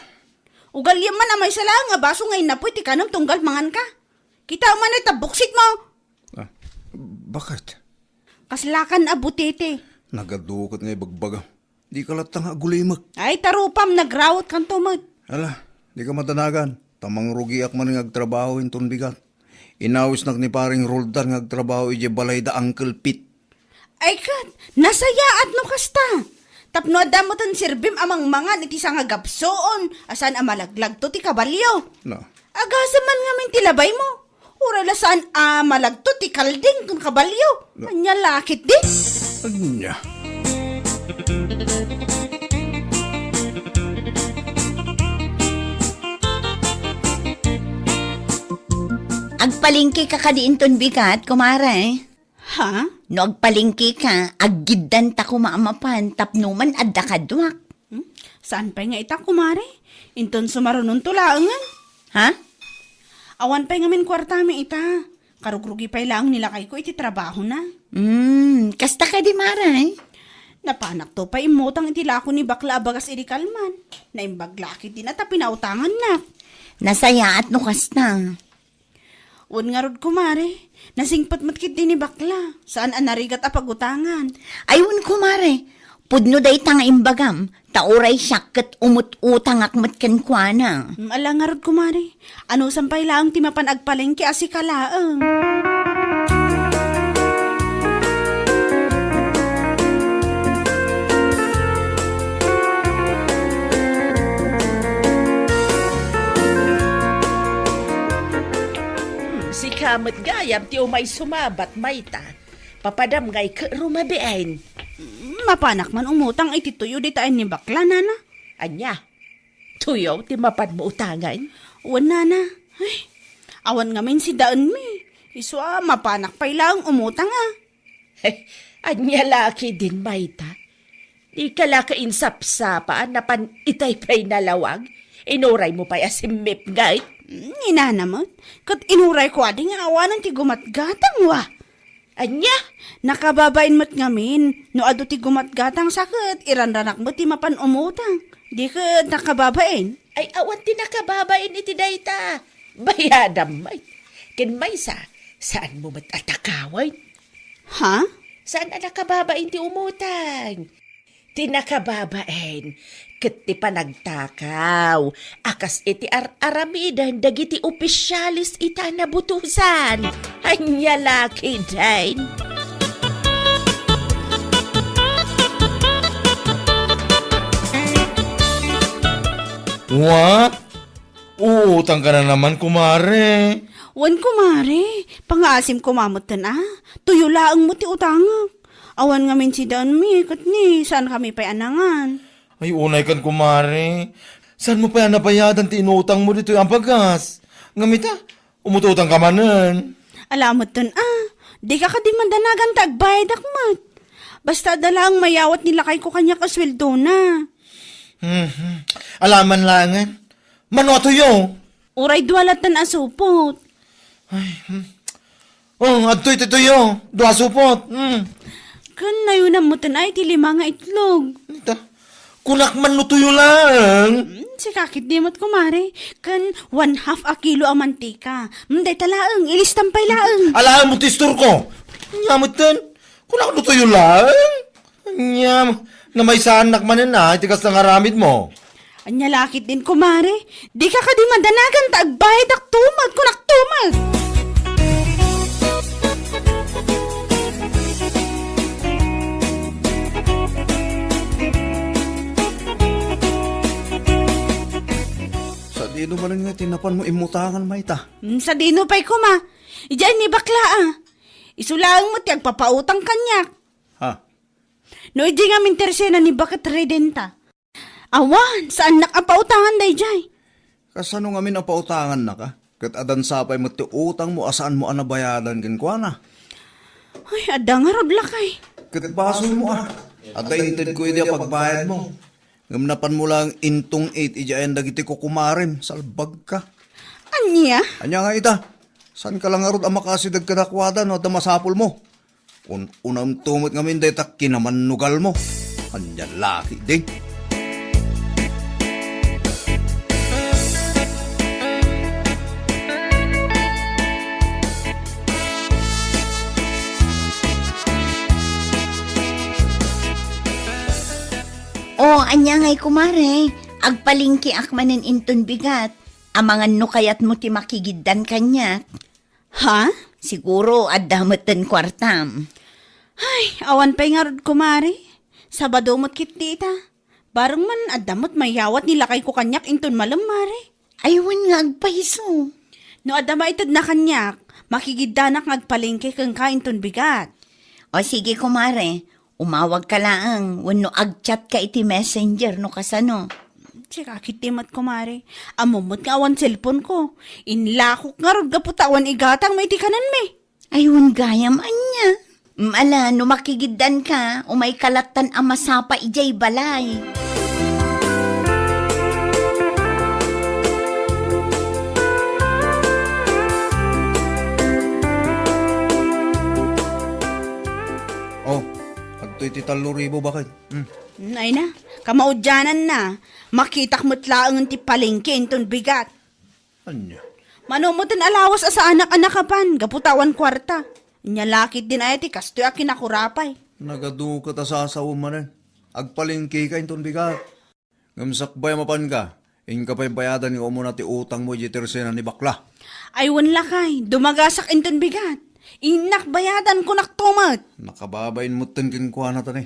Ugaliam man a maysa laeng a baso nga innapoy ti kanem tunggal manganka. Kitaem man ta buksitmo. Ah, baket? Kaslakan a butete. Nagadu ket nga ibagbaga. Dika latta nga agulimek. Ay, ta rupam, nagrawetkanto met. Ala, dika madanagan. Ta mangrugiak man nga agtrabaho inton bigat. Inawisnak ni Pareng Roldan nga agtrabaho idiay balay da Uncle Pete. Ay ket, nasayaat no kasta. Tapno adda metten serbim a mangmangan iti sangagapsuon a saan a malaglagto ti kabalio. Na. Agasem man ngamin ti labaymo. Uray la saan a malagto ti kalding ken kabalio. Na. Ania la ketdi? Ania? Agpalengkeka kadi inton bigat, kumare? Ha? No agpalengkeka, aggiddanta koma a mapan tapno man adda kaduak. Hmm? Saan pay nga ita, kumare? Inton sumarunonto laengen. Ha? Awan pay ngamin kuartami ita. Karugrugi pay laeng ni lakayko iti trabahona. Hmm, kasta kadi, mare? Napanakto pay immutang iti lako ni Bakla a bagas idi kalman. Naimbag la ketdin a ta pinautangannak. Nasayaat no kasta. Wen ngarud, kumare, nasingpet met ketdi ni Bakla. Saan a narigat a pagutangan. Ay, wen, kumare, Pudno dayta nga imbagam, ta uray siak ket umut-utangak met kenkuana. Mm, ala ngarud, kumare. Anusan pay laeng ti mapan agpalengke a sika laeng? Hmm, sika met gayam ti umay sumabat, mayta? Papadam ngay ket rumabiin. Mm, mapanak man umutang iti tuyo dita ni bakla, nana. Ania? Tuyo ti mapanmo utangan? Wen, nana. Ay, awan ngamin sidaenmi. Isu a, mapanak pay laeng umutang a. Ania la ketdin, mayta? Dika la ka insapsapa a napan itay pay nalawag? Inuraymo pay a simmipnget? Mm, inana met. Ket inurayko adi nga awanen ti gumatgatang, wa. Ania? Nakababain met ngamin. No adu ti gumatgatang sa ket iranranak met ti mapan umutang. Di ket nakababain. Ay, awan ti nakababain iti dayta. Bayadam met. Ken maysa, saanmo met a takawen? Ha? Saan a nakababain ti umutang? Ti nakababain ket ti panagtakaw a kas iti ar-aramiden dagiti opisyales ita a nabutosan. Ania la ketdin? Wa? Uutang ka na naman, kumare. Wen, kumare. Pangaasim koma metten a. Tuyo laeng met ti utangek. Awan ngamin sidaenmi, ket ni, saan kami pay a nangan. Ay, unay kan, kumare. Saanmo pay a nabayadan ti inutangmo ditoy a bagas? Ngem ita, umututang ka manen. Ala metten a. Dika kadi madanagan ta agbayadak met. Basta adda laeng mayawat ni lakayko kaniak a sueldona. Mhm. Ala man laengen. Mano a tuyo? Uray dua latta a supot. Ay, hmm. Oh, adtoy ti tuyo. Dua supot. Hmm. Ken nayunam metten ay ti lima nga itlog. Ita. Kunak man no tuyo laeng. Hmm, sika ketdi met, kumare. Ken one half a kilo a mantika. Hmm, dayta laeng. Ilistam pay laeng. Alaem mo ti istorko. Nya metten. Kunak no tuyo laeng. Ania, namaysaannak manen a iti kasta nga aramidmo. Ania la ketdin, kumare? Dika kadi madanagan ta agbayadak tumet, kunak tumet. Sadino manen nga ti napanmo immutangan, mayta? Hmm, sadino pay koma? Idiay ni bakla a. Isu laeng met ti agpapautang kaniak. Ha? No idi ngamin tersena ni baket redenta. Awan, saannak a pautangan daydiay. Kasano ngamin a pautangannaka? Ket adan sa pay met ti utangmo a saanmo a nabayadan kenkuana. Ay, adda ngarud lakay. Ket basolmo a. Adda intedko idi a pagbayadmo. Ngem napanmo lang intong-it idi ayan dagiti kukumarem, salbagka. Ania? Ania nga ita? Saanka lang ngarud a makasideg kadakuada no adda masapulmo? Un-unamto met ngamin dayta kinamannugalmo. Ania la ketdi? O, ania ngay, kumare? Agpalengkeak manen inton bigat. Amangan no kayatmo ti makigiddan kaniak. Ha? Siguro, adda metten kuartam. Ay, awan pay ngarud, kumare. Sabado met ketdi ita. Bareng man, adda met mayawat ni lakayko kaniak inton malem, mare. Ay, wen nga agpayso. No adda maitedna kaniak, makigiddanak nga agpalengke kenka inton bigat. O sige, kumare. Umawagka laeng wenno agchatka iti Messenger no kasano. Sika ketdi met, kumare. Ammom met nga awan cellphone-ko. Inlakok ngarud gapu ta awan igatangmo iti kanenmi. Ay, wen gayam ania. Mm, ala, no makigiddanka, umayka lattan a masapa idiay balay. Oh, adtoy ti tallo ribu, baket. Hmm. Mm, ay na, kamaudiananna, makitak met laengen ti palengke inton bigat. Ania? Mano metten a lawas a saanak a nakapan, gapu ta awan kuarta. Ania la ketdin aya ti kastoy a kinakurapay. Nagadu ket a sasawem manen. Agpalengkeka inton bigat. Ngem sakbay a mapanka, inka pay bayadan nga umuna ti utangmo idiay tersena ni Bakla. Ay, wen lakay, dumagasak inton bigat. Innak bayadan, kunak to met. Nakababain metten kenkuana, tani.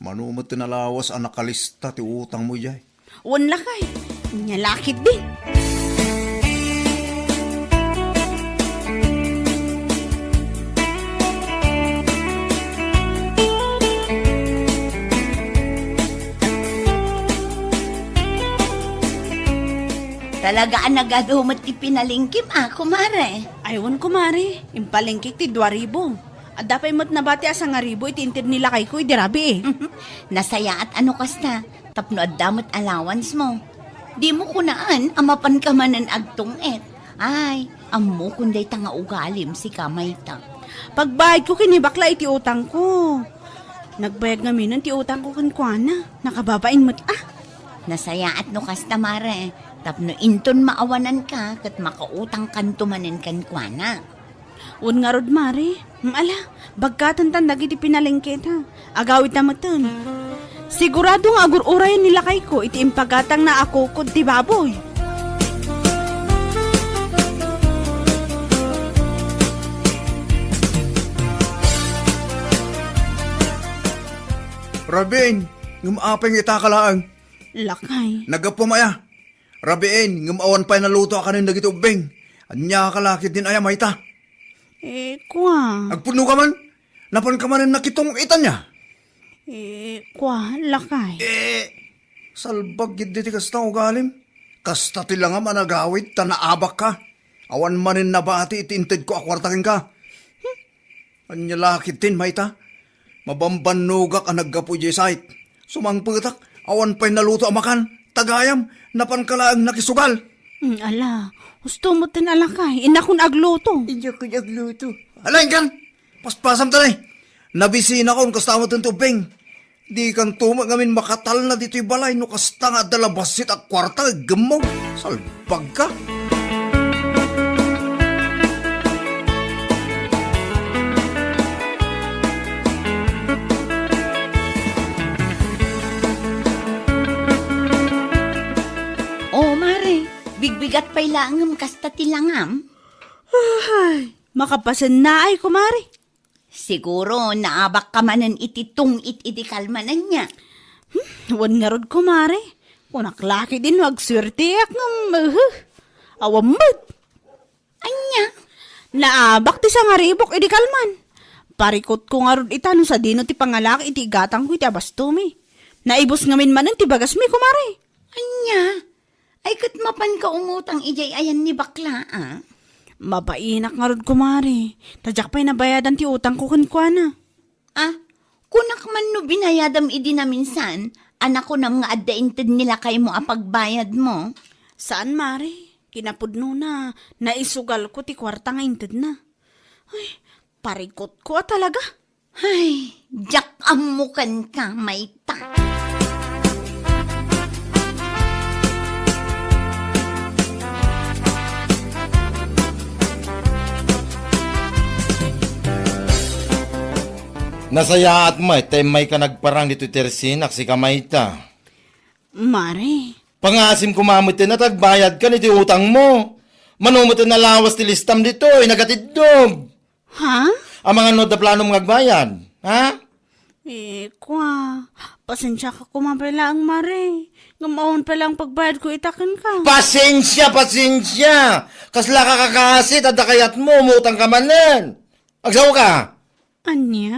Mano met ti nalawas a nakalista ti utangmo idiay. Wen lakay, ania la ketdin. Talaga a nagadu met ti pinalengkem a, kumare. Ay, wen, kumare. Impalengkek ti dua ribu. Adda pay met nabati a sangaribu iti inted ni lakayko idi rabii. Nasayaat a no kasta, tapno adda met allowance mo. Dimo kunaan a mapanka manen agtung-it. Ay, ammokon dayta nga ugalim, sika mayta. Pagbayadko ken ni Bakla iti utangko. Nagbayag ngaminen ti utangko kenkuana. Nakababain met a. Nasayaat no kasta, mare, tapno inton maawananka ket makautangkanto manen kenkuana. Wen ngarud, mare. Mm, ala, bagkatentan dagiti pinalengketa. Agawidta metten. Sigurado nga agur-urayen ni lakayko iti impagatangna a kukod ti baboy. Rabiin, ngem apay nga itaka laeng? Lakay. Naggapu aya? Rabiin, ngem awan pay naluto a kanen dagiti ubbing. Ania ka la ketdin aya mayta? Eh, kua. Agpudno ka man? Napanka manen nakitung-itan aya? Eh, kua, lakay. Eh, salbag gid ti kasta ugalim. Kasta ti langam a nagawid ta naabakka. Awan manen nabati iti intedko a kuarta kenka. Hmm? Ania la ketdin mayta? Mabambannogak a naggapu idiay site. Sumangpetak, awan pay naluto a makan. Ta gayam, napanka laeng nakisugal. Mm, ala, husto metten a lakay. Innakon agluto. Innakon agluto. Ala, inkan! Paspasam ta, nay. Nabisinakon, kasta metten ti ubbing. Dikanto met ngamin makatalna ditoy balay no kasta nga adda la bassit a kuarta nga iggemmog. Salbagka. O, mare, bigbigat pay laeng ngem kasta ti langam? Ay, makapasennaay, kumare. Siguro, naabakka manen iti tung-it idi kalman, ania? Hmm, wen ngarud, kumare. Kunak la ketdin no agsuerteak ngem, uhuh, awan met. Ania? Naabak ti sangaribok idi kalman. Parikutko ngarud ita no sadino ti pangalak iti igatangko iti abastomi. Naibus ngamin manen ti bagasmi, kumare. Ania? Ay, ket mapanka umutang idiay ayan ni Bakla, a? Mabainak ngarud, kumare. Ta diak pay nabayadan ti utangko kenkuana. A, kunak man no binayadam idi naminsan, a nakunam nga adda inted ni lakaymo a pagbayadmo? Saan, mare. Kinapudnona, naisugalko ti kuarta nga intedna. Ay, parikutko a talaga. Ay, diak ammo kenka, mayta. Nasayaat met ta immayka nagparang ditoy tersinak, sika mayta. Mare. Pangaasim koma met ti agbayadkan iti utangmo. Mano met ti nalawas ti listam ditoy, nagatiddog. Ha? Amangan no adda planom nga agbayad, ha? Eh, kua, pasensiaka koma pay laeng, mare. Ngem awan pay laeng pagbayadko ita kenka. Pasensia, pasensia! Kasla ka kakasi, adda kayatmo, umutangka manen. Agsao ka? Ania?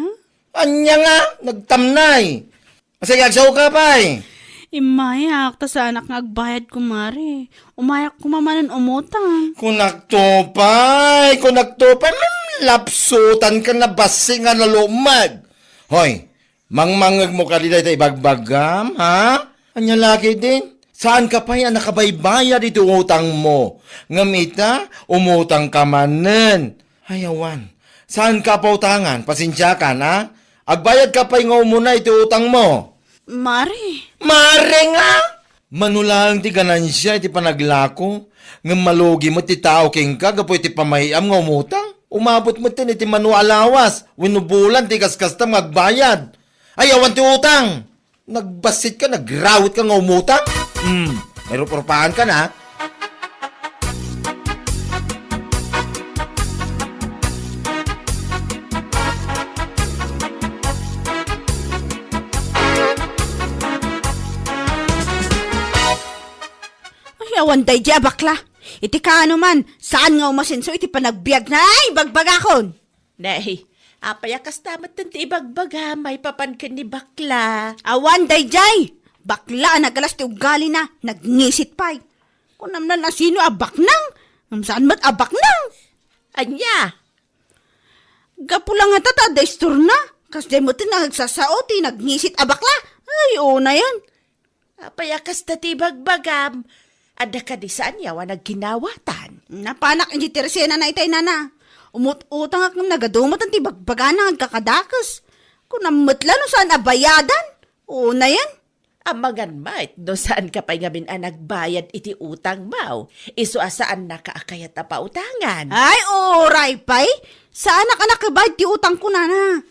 Ania nga? Nagtamnay. Sige, agsao ka pay. Immayak, ta saanak nga agbayad, kumare. Umayak koma manen umutang. Kunakto pay, kunakto pay, mm, lapsutan ka na bassit nga nalumag. Hoy, mangmangngegmo kadi dayta ibagbagam, ha? Ania la ketdin? Saan ka pay a nakabaybayad iti utangmo? Ngem ita, umutang ka manen. Ay, awan. Saan ka pautangan? Pasensiakan, a? Agbayad ka pay nga umuna iti utangmo. Mare. Mare nga! Mano laeng ti ganansia iti panaglako, ngem malugi met ti tao kenka gapu iti pamay-am nga umutang. Umabot met iti mano a lawas wenno bulan ti kaskastam nga agbayad. Ay, awan ti utang! Nagbassit ka, nagrawit ka nga umutang? Hmm, may rup-rupahan ka na. Ay, awan daydi a bakla. Iti kaano man, saan nga umasenso iti panagbiagna? Ay, bagbagakon! Nay, apay a kasta met ti ibagbagam maipapan ken ni bakla? Awan daydiay! Bakla a nagalas ti ugalina, nagngisit pay. Kunam lan a sino a baknang? Ngem saan met a baknang? Ania? Gapu la ngata ta adda istorna. Kasdiay met nga agsasao ti nagngisit a bakla. Ay, unayen. Apay a kasta ti ibagbagam? Adda kadi saan nga awan agginawatan? Napanak iti tersenana itay, nana. Umut-utangak ngem nagadu met ti bagbagana nga agkakadakes. Kunam met la no saan a bayadan. Unayen. Amangan met no saanka pay ngamin a nagbayad iti utangmo. Isu a saannaka a kayat a pautangan. Ay, uray pay. Saanak a nakibayad ti utangko, nana.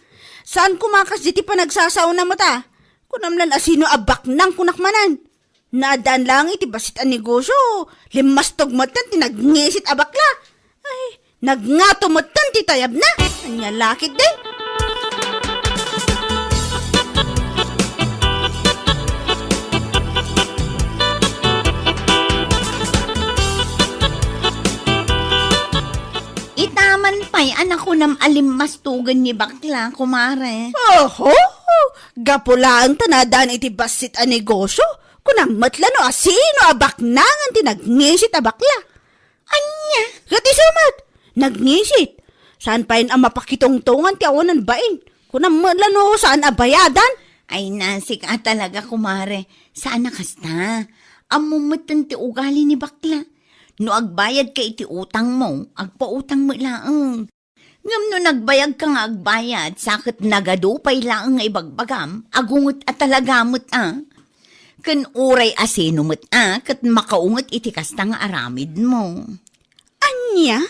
Saan koma kasdi ti panagsasaona met a. Kunam lan a sino a baknang kunak manen. Naaddaan laeng iti bassit a negosyo, limmastog metten ti nagngisit a bakla. Ay, nagngato metten ti tayabna. Ania la ketdi? Ita man pay a nakunam a limmastogen ni bakla, kumare. Oho! Gapu laeng ta naaddaan iti bassit a negosyo, kunam met la no a sino a baknangan ti nagngisit a bakla. Ania? Ket isu met, nagngisit. Saan payen a mapakitungtongan ti awanan bain. Kunam met la no saan a bayadan. Ay, nasika talaga, kumare. Saan a kasta. Ammom metten ti ugali ni bakla. No agbayadka iti utangmo, agpautang met laeng. Ngem no nagbayagka nga agbayad, sa ket nagadu pay laeng nga ibagbagam, agunget a talaga met a. Ken uray a sino met a, ket makaunget iti kasta nga aramidmo. Ania?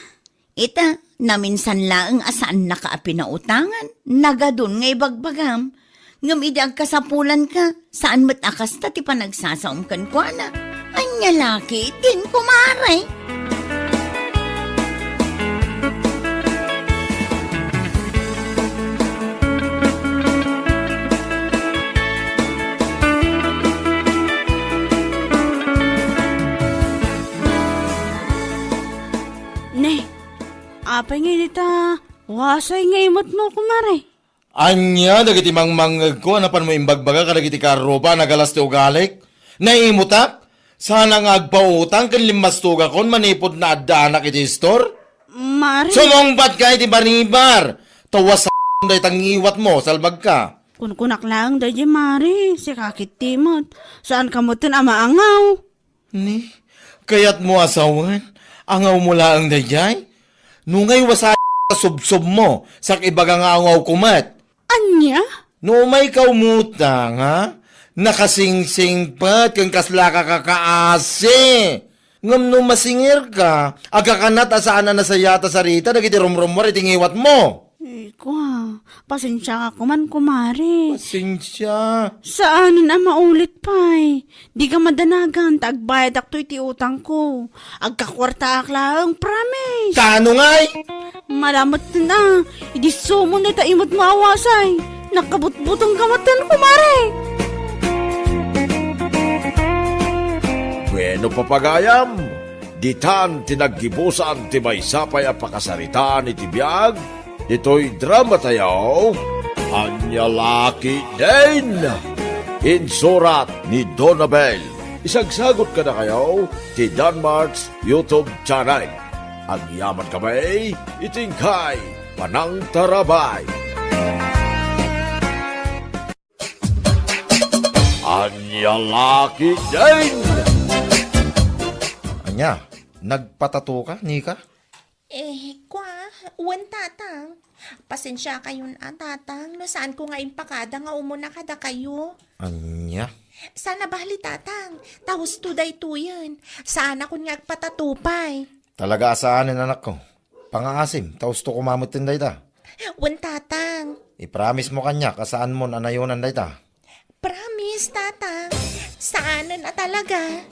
Ita, naminsan laeng a saannaka a pinautangan, nagadun nga ibagbagam. Ngem idi agkasapulanka, saan met a kasta ti panagsasaom kenkuana. Ania la ketdin, kumare? Ne, apay nga dita, wasay nga imutmo, kumare? Ania dagiti mangmangngegko a napanmo imbagbaga kadagiti karrupa a nagalas ti ugalik? Naimutak? Sana nga agpautang ken limmastogakon manipud naaddaanak iti istor? Mare. Sumungbatka iti baribar! Ta wasam dayta ngiwatmo, salbagka. Kunkunak laeng daydiay, mare, sika ketdi met. Saanka metten a maangaw. Ni, kayatmo a sawen? Angawmo laeng daydiay? No ngay, wasay a subsobmo, sak ibaga nga angawko met. Ania? No umayka umutang, ha? Nakasingsingpet ken kaslaka kakaasi. Ngem no masingirka, agkakanat a saan a nasayat a sarita dagiti rumrummuar iti ngiwatmo. Ay, kua, pasensiaka koman, kumare. Pasensia. Saanen a maulit pay. Dika madanagan ta agbayadakto iti utangko. Agkakuartaak laeng, promise. Kaano ngay? Malamet na, idi sumon dayta imutmo a wasay. Nakabutbutengka metten, kumare. Bueno, papagayam, ditan ti naggibusan ti maysa pay a pakasaritaan iti biag ditoy drama tayo, Ania La Ketdin. Insurat ni Donabel. Isagsagot kadakayo ti Danmark's YouTube channel. Agyaman kami iti inkay panangtarabay. Ania La Ketdin. Ania, nagpatato ka, Nika? Eh, kwa, wen, tatang. Pasensiakayon a, tatang, no saanko nga impakada nga umuna kadakayo. Ania? Sana bali, tatang. Ta husto daytoyen. Saanakon nga agpatato pay. Talaga a saanen, anakko. Pangaasim, ta husto koma metten dayta. Wen, tatang. Ipromise mo kaniak a saanmon a nayonan dayta. Promise, Tatang. Saanen a talaga.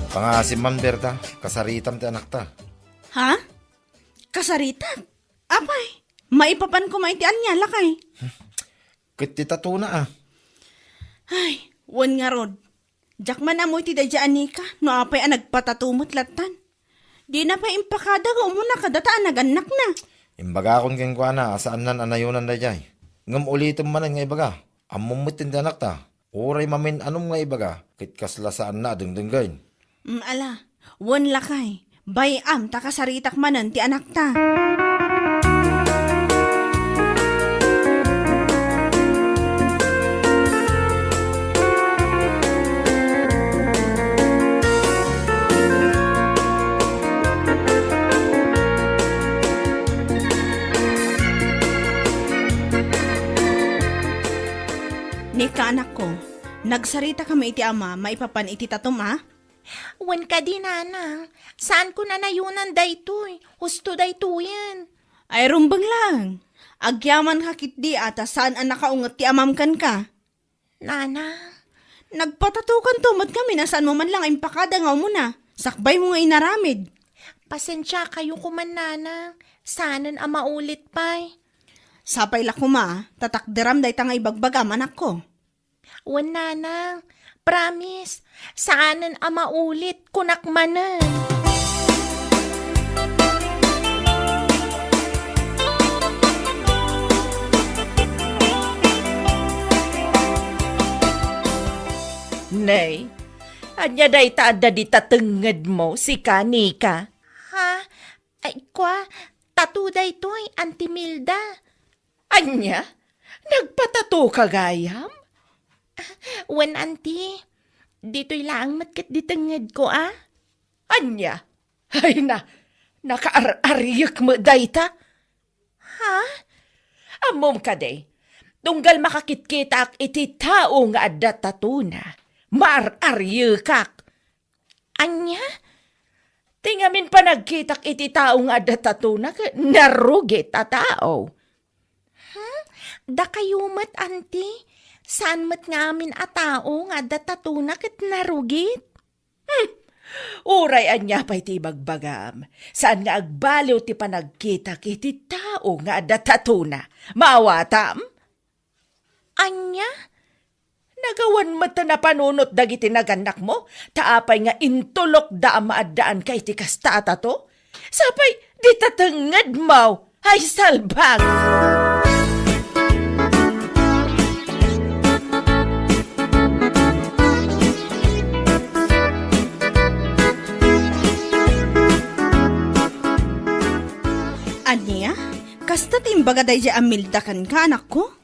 Pangaasim man, Berta, kasaritam ti anakta. Ha? Kasaritak? Apay, maipapan koma iti ania, lakay? Ket ti tatuna, a. Ay, wen ngarud. Diak man ammo iti daydiay a Nika, no apay a nagpatato met lattan. Dina pay impakada nga umuna kadata a nagannakna. Imbagakon kenkuana a saannan a nayonan daydiay. Ngem ulitem manen nga ibaga, ammom met ti anakta. Uray mamin-anom nga ibaga, ket kasla saanna a dengdenggen. Mm, ala, wen lakay, bay-am ta kasaritak manen ti anakta. Nika, anakko, nagsaritaka met iti ama maipapan iti tatom a? Wen kadi, Nanang, saanko a nayonan daytoy. Husto daytoyen. Ay, rumbeng laeng. Agyamanka ketdi a ta saan a nakaunget ti amam kenka. Nanang. Nagpatatokanto met ngamin a saanmo man la nga impakada nga umuna. Sakbaymo nga inaramid. Pasensiakayo koma, Nanang. Saanen a maulit pay. Sapay la koma, ta takderam dayta nga ibagbagam, anakko. Wen, Nanang. Promise, saanen a maulit, kunak manen. Nay, ania dayta adda dita tengngedmo, sika, Nika? Ha? Ay, kua, tato daytoy, Auntie Milda. Ania? Nagpatatoka gayam? Wen, Auntie. Ditoy laeng met ket di tengngedko, a. Ania? Ay na, nakaar-ariek met dayta. Ha? Ammom kadi, tunggal makakitkitaak iti tao nga adda tatona, maar-ariekak. Ania? Ti ngamin panagkitak iti tao nga adda tatona ket narugit a tao. Hmm? Dakayo met, Auntie? Saan met ngamin a tao nga adda tatona ket narugit? Hmm. Uray ania pay ti ibagbagam, saan nga agbaliw ti panagkitak iti tao nga adda tatona. Maawatam? Ania? Nagawan met ta napanunot dagiti nagannakmo, ta apay nga intulokda a maaddaanka iti kasta a tato? Sapay, dita tengngedmo, ay salbag! Ania? Kasta ti imbaga daydiay a Milda kenka, anakko?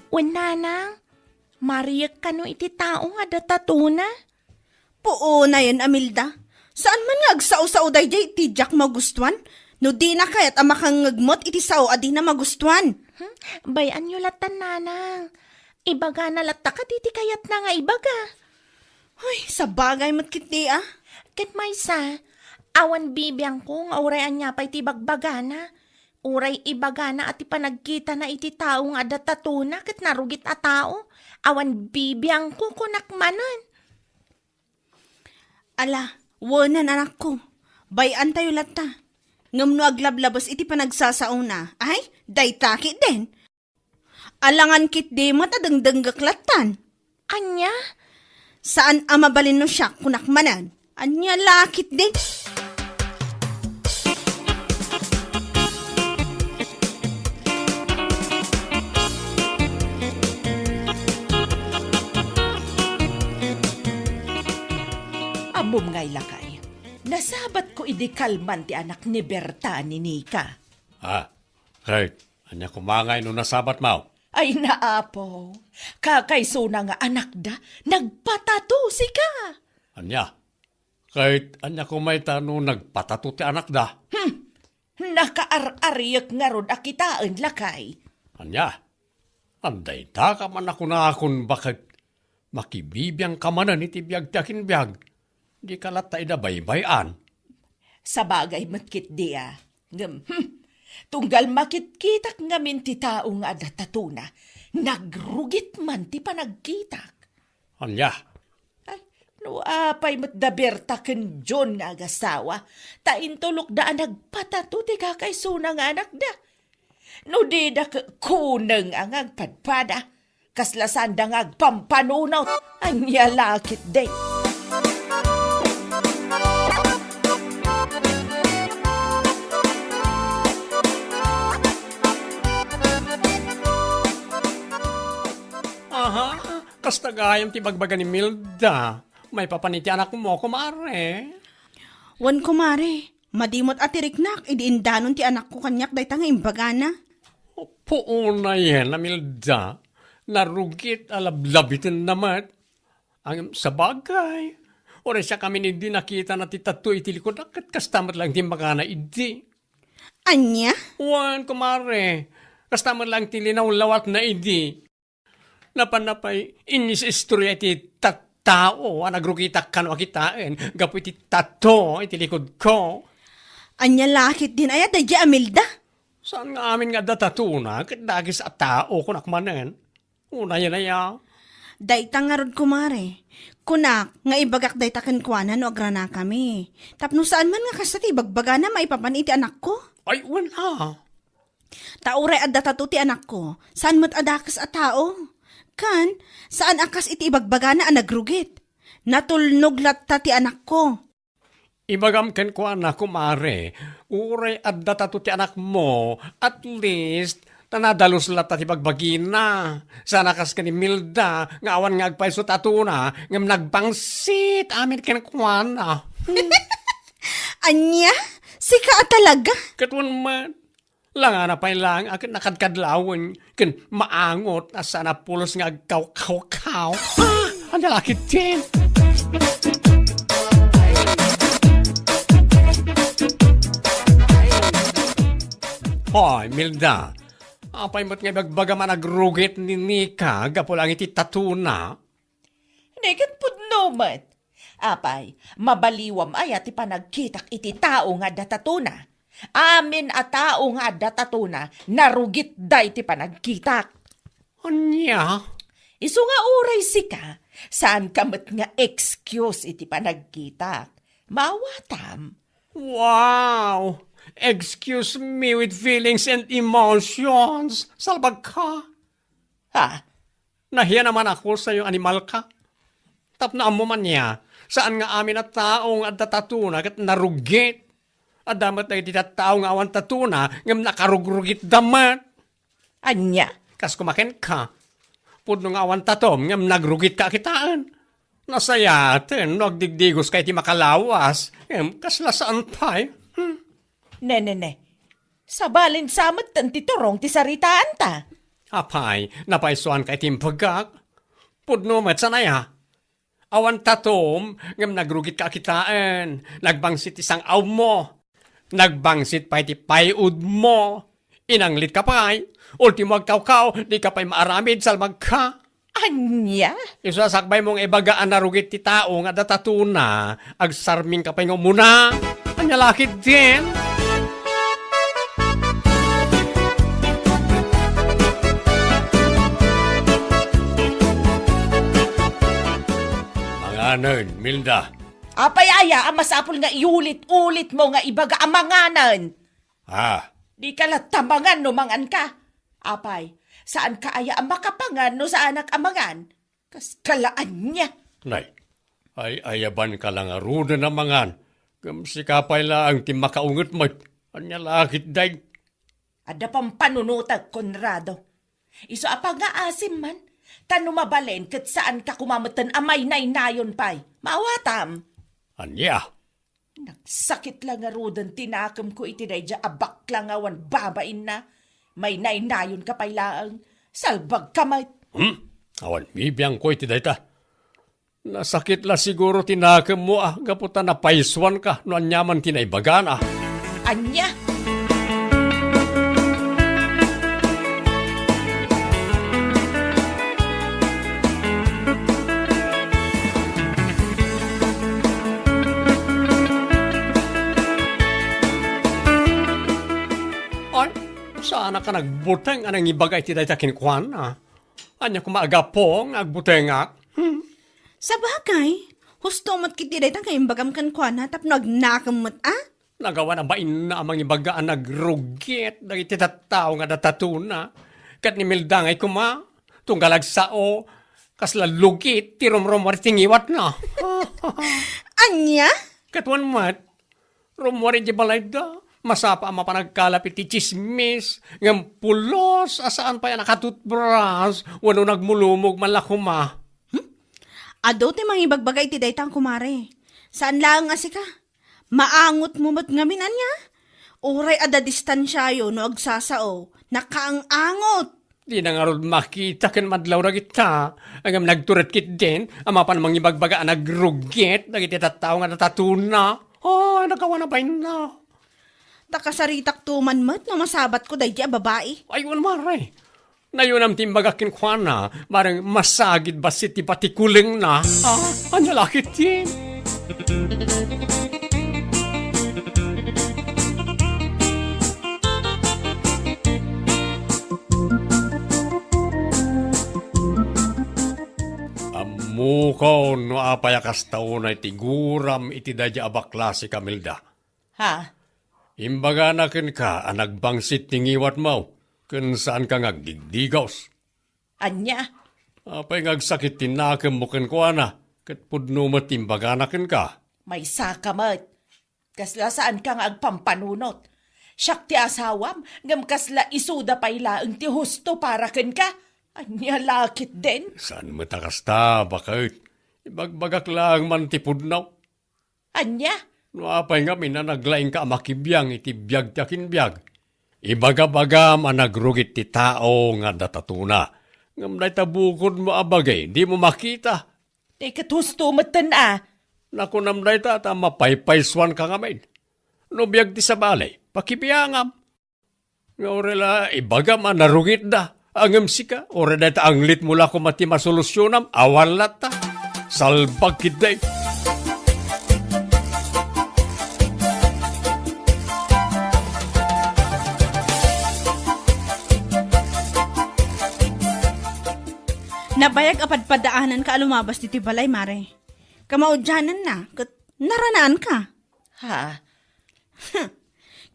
Wen, Nanang, mariek kano iti tao nga adda tatona? Puonayen, Amilda. Saan man nga agsao-sao daydiay iti diak magustuan? No dina kayat a makangngegmot iti sao a dina magustuan. Hmm? Bay-anyo lattan, Nanang. Ibagana latta kadi ti kayatna nga ibaga. Uy, sabagay met ketdi, a. Ket maysa, awan bibiangko nga uray ania pay ti ibagbagana. Uray ibagana a ti panagkitana iti tao nga adda tatona ket narugit a tao, awan bibiangko, kunak manen. Ala, wenen, anakko. Bay-antayo latta. Ngem no aglablabes iti panagsasaona, ay, dayta ketdin. Alangan ketdi met a dengdenggek lattan. Ania? Saan a mabalin no siak, kunak manen. Ania la ketdi? Ammom ngay, lakay, nasabatko idi kalman ti anak ni Berta ni Nika. Ah, Kay, ania koma ngay no nasabatmo? Ay, naapo. Kakaysona nga anakda, nagpatato sika. Ania? Kay, ania koma ita no nagpatato ti anakda? Hmm. Nakaar-ariek ngarud a kitaen, lakay. Ania? Adda ita ka man a kunakon baket makibibiangka manen iti biag ti akinbiag. Dika latta ida baybay-an. Sabagay met ketdi a. Ngem, hmm, tunggal makitkitak ngamin ti tao nga adda tatona, nagrugit man ti panagkitak. Ania? Ay, no apay met da Berta ken John nga agasawa, ta intulokda a nagpatato ti kakaisuna nga anakda. No dida ke-, kuneng a nga agpadpada, kasla saanda nga agpampanunot, ania la ketdi. Aha, kasta gayam ti bagbaga ni Milda. Maipapan iti anakmo, kumare? Wen, kumare. Madimot a tiriknak idi indanon ti anakko kaniak dayta nga imbagana. Puonayen a Milda, narugit a lablabitenna met. Ngem sabagay, uray siakamin idi nakitana ti tatto iti likudna ket kasta met laeng ti imbagana idi. Ania? Wen, kumare, kasta met laeng ti linawlawatna idi. Napanna pay inisistorya iti tattao a nagrugitak kano a kitaen gapu iti tatto iti likudko. Ania la ketdin aya daydiay a Milda? Saan nga amin nga adda tatona ket dagis a tao, kunak manen. Unayen aya. Dayta ngarud, kumare. Kunak nga ibagak dayta kenkuana no agranakami. Tapno saan man nga kasta ti ibagbagana maipapan iti anakko. Ay, wen a. Ta uray adda tato ti anakko, saan met a dakes a tao. Ken, saan a kas iti ibagbagana a nagrugit. Natulnog latta ti anakko. Ibagam kenkuana, kumare, uray adda tato ti anakmo, at least, ta nadalus latta ti bagbagina. Saan a kas ken ni Milda, nga awan nga agpayso tatona, ngem nagbangsit amin kenkuana. Ania? Sika a talaga? Ket wen met, langana pay laeng a ket nakadkadlawen ken maangot a saan a pulos nga agkawkawkaw. Ah, ania la ketdin? Hoy, Milda, apay met nga ibagbagam a nagrugit ni Nika gapu laeng iti tatona? Neket pudno met. Apay, mabaliwam aya ti panagkitak iti tao nga adda tatona? Amin a tao nga adda tatona, narugitda iti panagkitak. Ania? Isu nga uray sika, saanka met nga excuse iti panagkitak. Maawatam. Wow! Excuse me with feelings and emotions. Salbagka. Ha? Nahiya naman ako sayo, animalka. Tapno ammo man nia, saan nga amin a tao nga adda tatona ket narugit. Adda met dagiti tattao nga awan tatona ngem nakarugrugitda met. Ania? Kas koma kenka, pudno nga awan tatom ngem nagrugitka a kitaen. Nasayaten no agdigdigoska iti makalawas, ngem kasla saan pay. Hmm. Ne, ne, ne. Sabalen sa metten ti turong ti saritaanta. Apay, napaysuanka iti imbagak? Pudno met saan aya? Awan tatom, ngem nagrugitka a kitaen. Nagbangsit ti sang-awmo. Nagbangsit pay ti pay-udmo. Inanglitka pay. Ultimo agkawkaw, dika pay maaramid, salbagka. Ania? Isu a sakbaymo nga ibaga a narugit ti tao nga adda tatona, agsarmingka pay nga umuna. Ania la ketdin? Manganen, Milda. Apay aya a masapul nga iulit-ulitmo nga ibaga a manganen? Ah. Dika latta mangan no manganka. Apay, saanka aya a makapangan no saanak a mangan? Kaskala ania? Nay, ay-ayabanka la ngaruden a mangan. Ngem sika pay laeng ti makaunget met. Ania la ketdin? Adda pampanunotek, Conrado. Isu a pangngaasim man, ta no mabalin ket saanka koma metten a mainaynayon pay. Maawatam. Ania? Nagsakit la ngaruden ti nakemko iti daydiay a bakla nga awan babainna. Mainaynayonka pay laeng. Salbagka met. Hmm? Awan bibiangko iti dayta. Nasakit la siguro ti nakemmo a gapu ta napaysuanka no aniaman ti naibagana. Ania? Ay, saanak a nagbuteng a nangibaga iti dayta kenkuana. Ania koma a gapu nga agbutengak? Hmm. Sabagay, husto met ketdi dayta nga imbagam kenkuana tapno agnakem met a? Nagawan a bainna a mangibaga a nagrugit dagiti tattao nga adda tatuna. Ket ni Milda ngay koma, tunggal agsao, kasla lugit ti rumrumuar iti ngiwatna. Ania? Ket wen met, rummuar idiay balayda, masapa a mapan agkalap iti tsismis, ngem pulos a saan pay a nakatutbras wenno nagmulumog man la koma. Hmm? Adu ti mangibagbaga iti dayta, kumare. Saan laeng a sika. Maangotmo met ngamin, ania? Uray adda distansiayo no agsasao, nakaang-angot. Dina ngarud makita ken madlaw dagita, ngem nagtured ketdin a mapan mangibagbaga a nagrugit dagiti tattao nga adda tatuna. Ay, nagawan a bainna. Ta kasaritakto man met no masabatko daydi a babai. Ay, wen, mare. Nayunam ti imbagak kenkuana, bareng masagid bassit ti patikulengna. Ah, ania la ketdin? Ammokon no apay a kasta unay ti guram iti daydi a bakla, sika, Milda. Ha? Imbagana kenka a nagbangsit ti ngiwatmo, ken saanka nga agdigdigos. Ania? Apay nga agsakit ti nakemmo kenkuana, ket pudno met ti imbagana kenka? Maysaka met. Kasla saanka nga agpampanunot. Siak ti asawam, ngem kasla isuda pay laeng ti husto para kenka. Ania la ketdin? Saan met a kasta, baket. Ibagbagak laeng man ti pudno. Ania? No apay ngamin a naglaingka a makibiang iti biag ti akinbiag, ibagabagam a nagrugit ti tao nga adda tatuna. Ngem dayta bukodmo a bagi, dimo makita. Ti ket husto metten a. Nakunam dayta ta mapaypaysuanka ngamin. No biag ti sabali, pakibiangam. Nga uray la ibagam a narugitda, ngem sika, uray dayta anglitmo la koma ti masolusionam, awan latta. Salbag ketdi. Nabayag a padpadaananka a lumabas ditoy balay, mare. Kamaudiananna, ket naranaanka. Ha?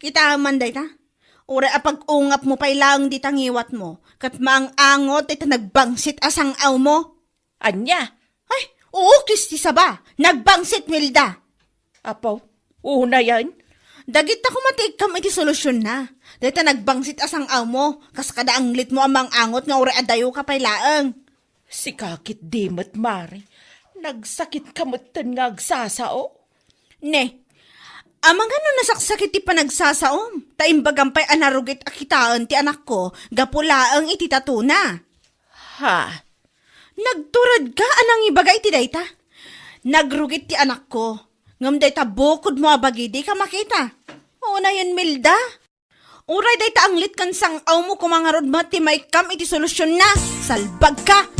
Kitaem man dayta. Uray a pag-ungapmo pay laeng dita ngiwatmo, ket maang-angot dayta nagbangsit a sang-awmo. Ania? Ay, uukis ti saba. Nagbangsit, Milda. Apo, unayen? Dagita koma ti ikkam iti solusionna. Dayta nagbangsit a sang-awmo, kas kada anglitmo a maang-angot nga uray adayoka pay laeng. Sika ketdi met, mare. Nagsakitka metten nga agsasao. Ne, amangan no nasaksakit ti panagsasaom, ta imbagam pay a narugit a kitaen ti anakko gapu laeng iti tatuna. Ha? Nagturedka a nangibaga iti dayta. Nagrugit ti anakko, ngem dayta bukodmo a bagi dika makita. Unayen, Milda. Uray dayta anglit ken sang-awmo koma ngarud met ti maikkam iti solusionna. Salbagka!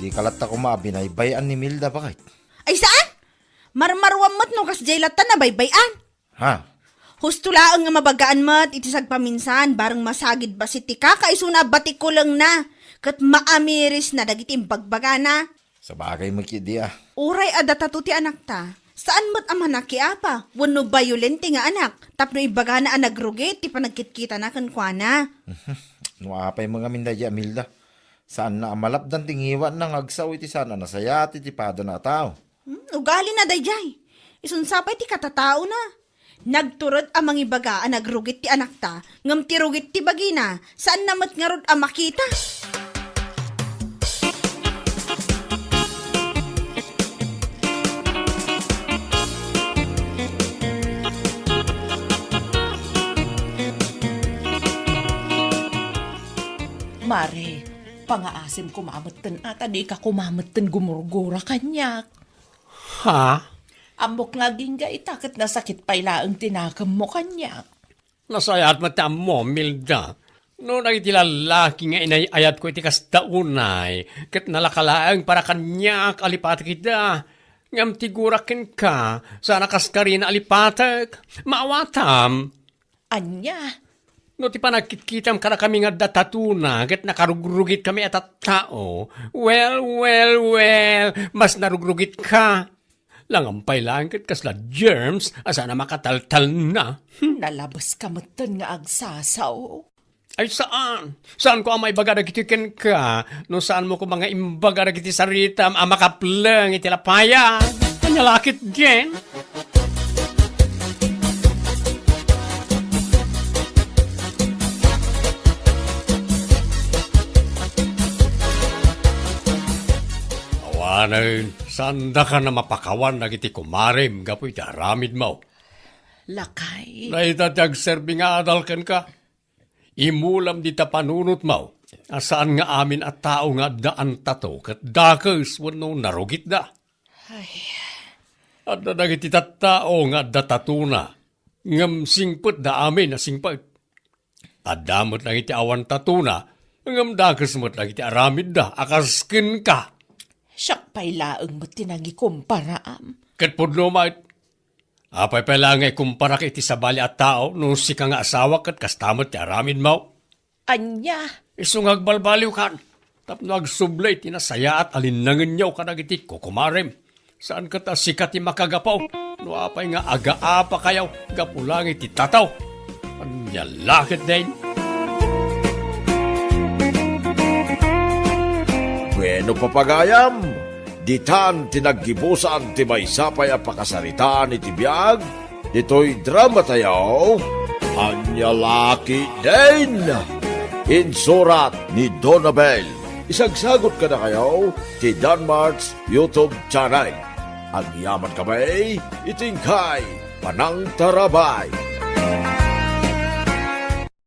Dika latta koma a binaybay-an ni Milda, baket. Ay, saan? Marmaruam met no kasdiay latta nabaybay-an. Ha? Husto laeng nga mabagaan met iti sagpaminsan, bareng masagid bassit ti kakaisuna a batikulengna, ket maamirisna dagiti imbagbagana. Sabagay met ketdi a. Uray adda tato ti anakta, saan met a manakiapa wenno bayolente nga anak tapno ibagana a nagrugit ti panagkitkitana kenkuana. No apay met ngamin daydi a Milda, saanna a malapdan ti ngiwatna nga agsao iti saan a nasayaat iti padana a tao. Hmm, ugalina daydiay. Isunsa pay ti katataona. Nagtured a mangibaga a nagrugit ti anakta, ngem ti rugit ti bagina, saanna met ngarud a makita. Mare, pangaasim koma metten a ta dika koma metten gumurgura kaniak. Ha? Ammok nga agingga ita ket nasakit pay laeng ti nakemmo kaniak. Nasayaat met ti ammom, Milda. No dagiti lallaki nga inay-ayatko iti kasta unay, ket nalaka laeng para kaniak a lipatek ida. Ngem ti gurak kenka, saan a kas karina a lipatek. Maawatam. Ania? No ti panagkitkitam kadakami nga adda tatuna ket nakarugrugitkami a tattao, well, well, well, mas narugrugitka. Langampay laeng ket kasla germs a saan a makataltalna. Nalabeska metten nga agsasao. Ay, saan? Saanko a maibaga dagitoy kenka no saanmo koma nga imbaga dagiti saritam a makapleng iti lapayam? Ania la ketdin? Awanen, saandaka a mapakawan dagiti kumarem gapu iti aramidmo. Lakay. Dayta ti agserbi nga adal kenka. Imulam dita panunotmo a saan nga amin a tao nga adda antato ket dakes wenno narugitda. Ay. Adda dagiti tattao nga adda tatona, ngem singpetda amin a singpet. Adda met dagiti awan tatona, ngem dakes met dagiti aramidda a kas kenka. Siak pay laeng met ti nangikumparaam. Ket pudno met, apay pay laeng nga ikumparak iti sabali a tao no sika nga asawa ket kasta met ti aramidmo? Ania? Isu nga agbalbaliwkan tapno agsubli iti nasayaat a linnangenyo kadagiti kukumarem. Saan ket a sika ti makagapu no apay nga agaapakayo gapu laeng iti tataw. Ania la ketdin? Bueno, papagayam, ditan ti naggibusan ti maysa pay a pakasaritaan iti biag ditoy dramatayo, Ania la ketdin? Insurat ni Donabel. Isagsagut kadakayo ti Danmart's YouTube channel. Agyamankami iti inkay panangtarabay.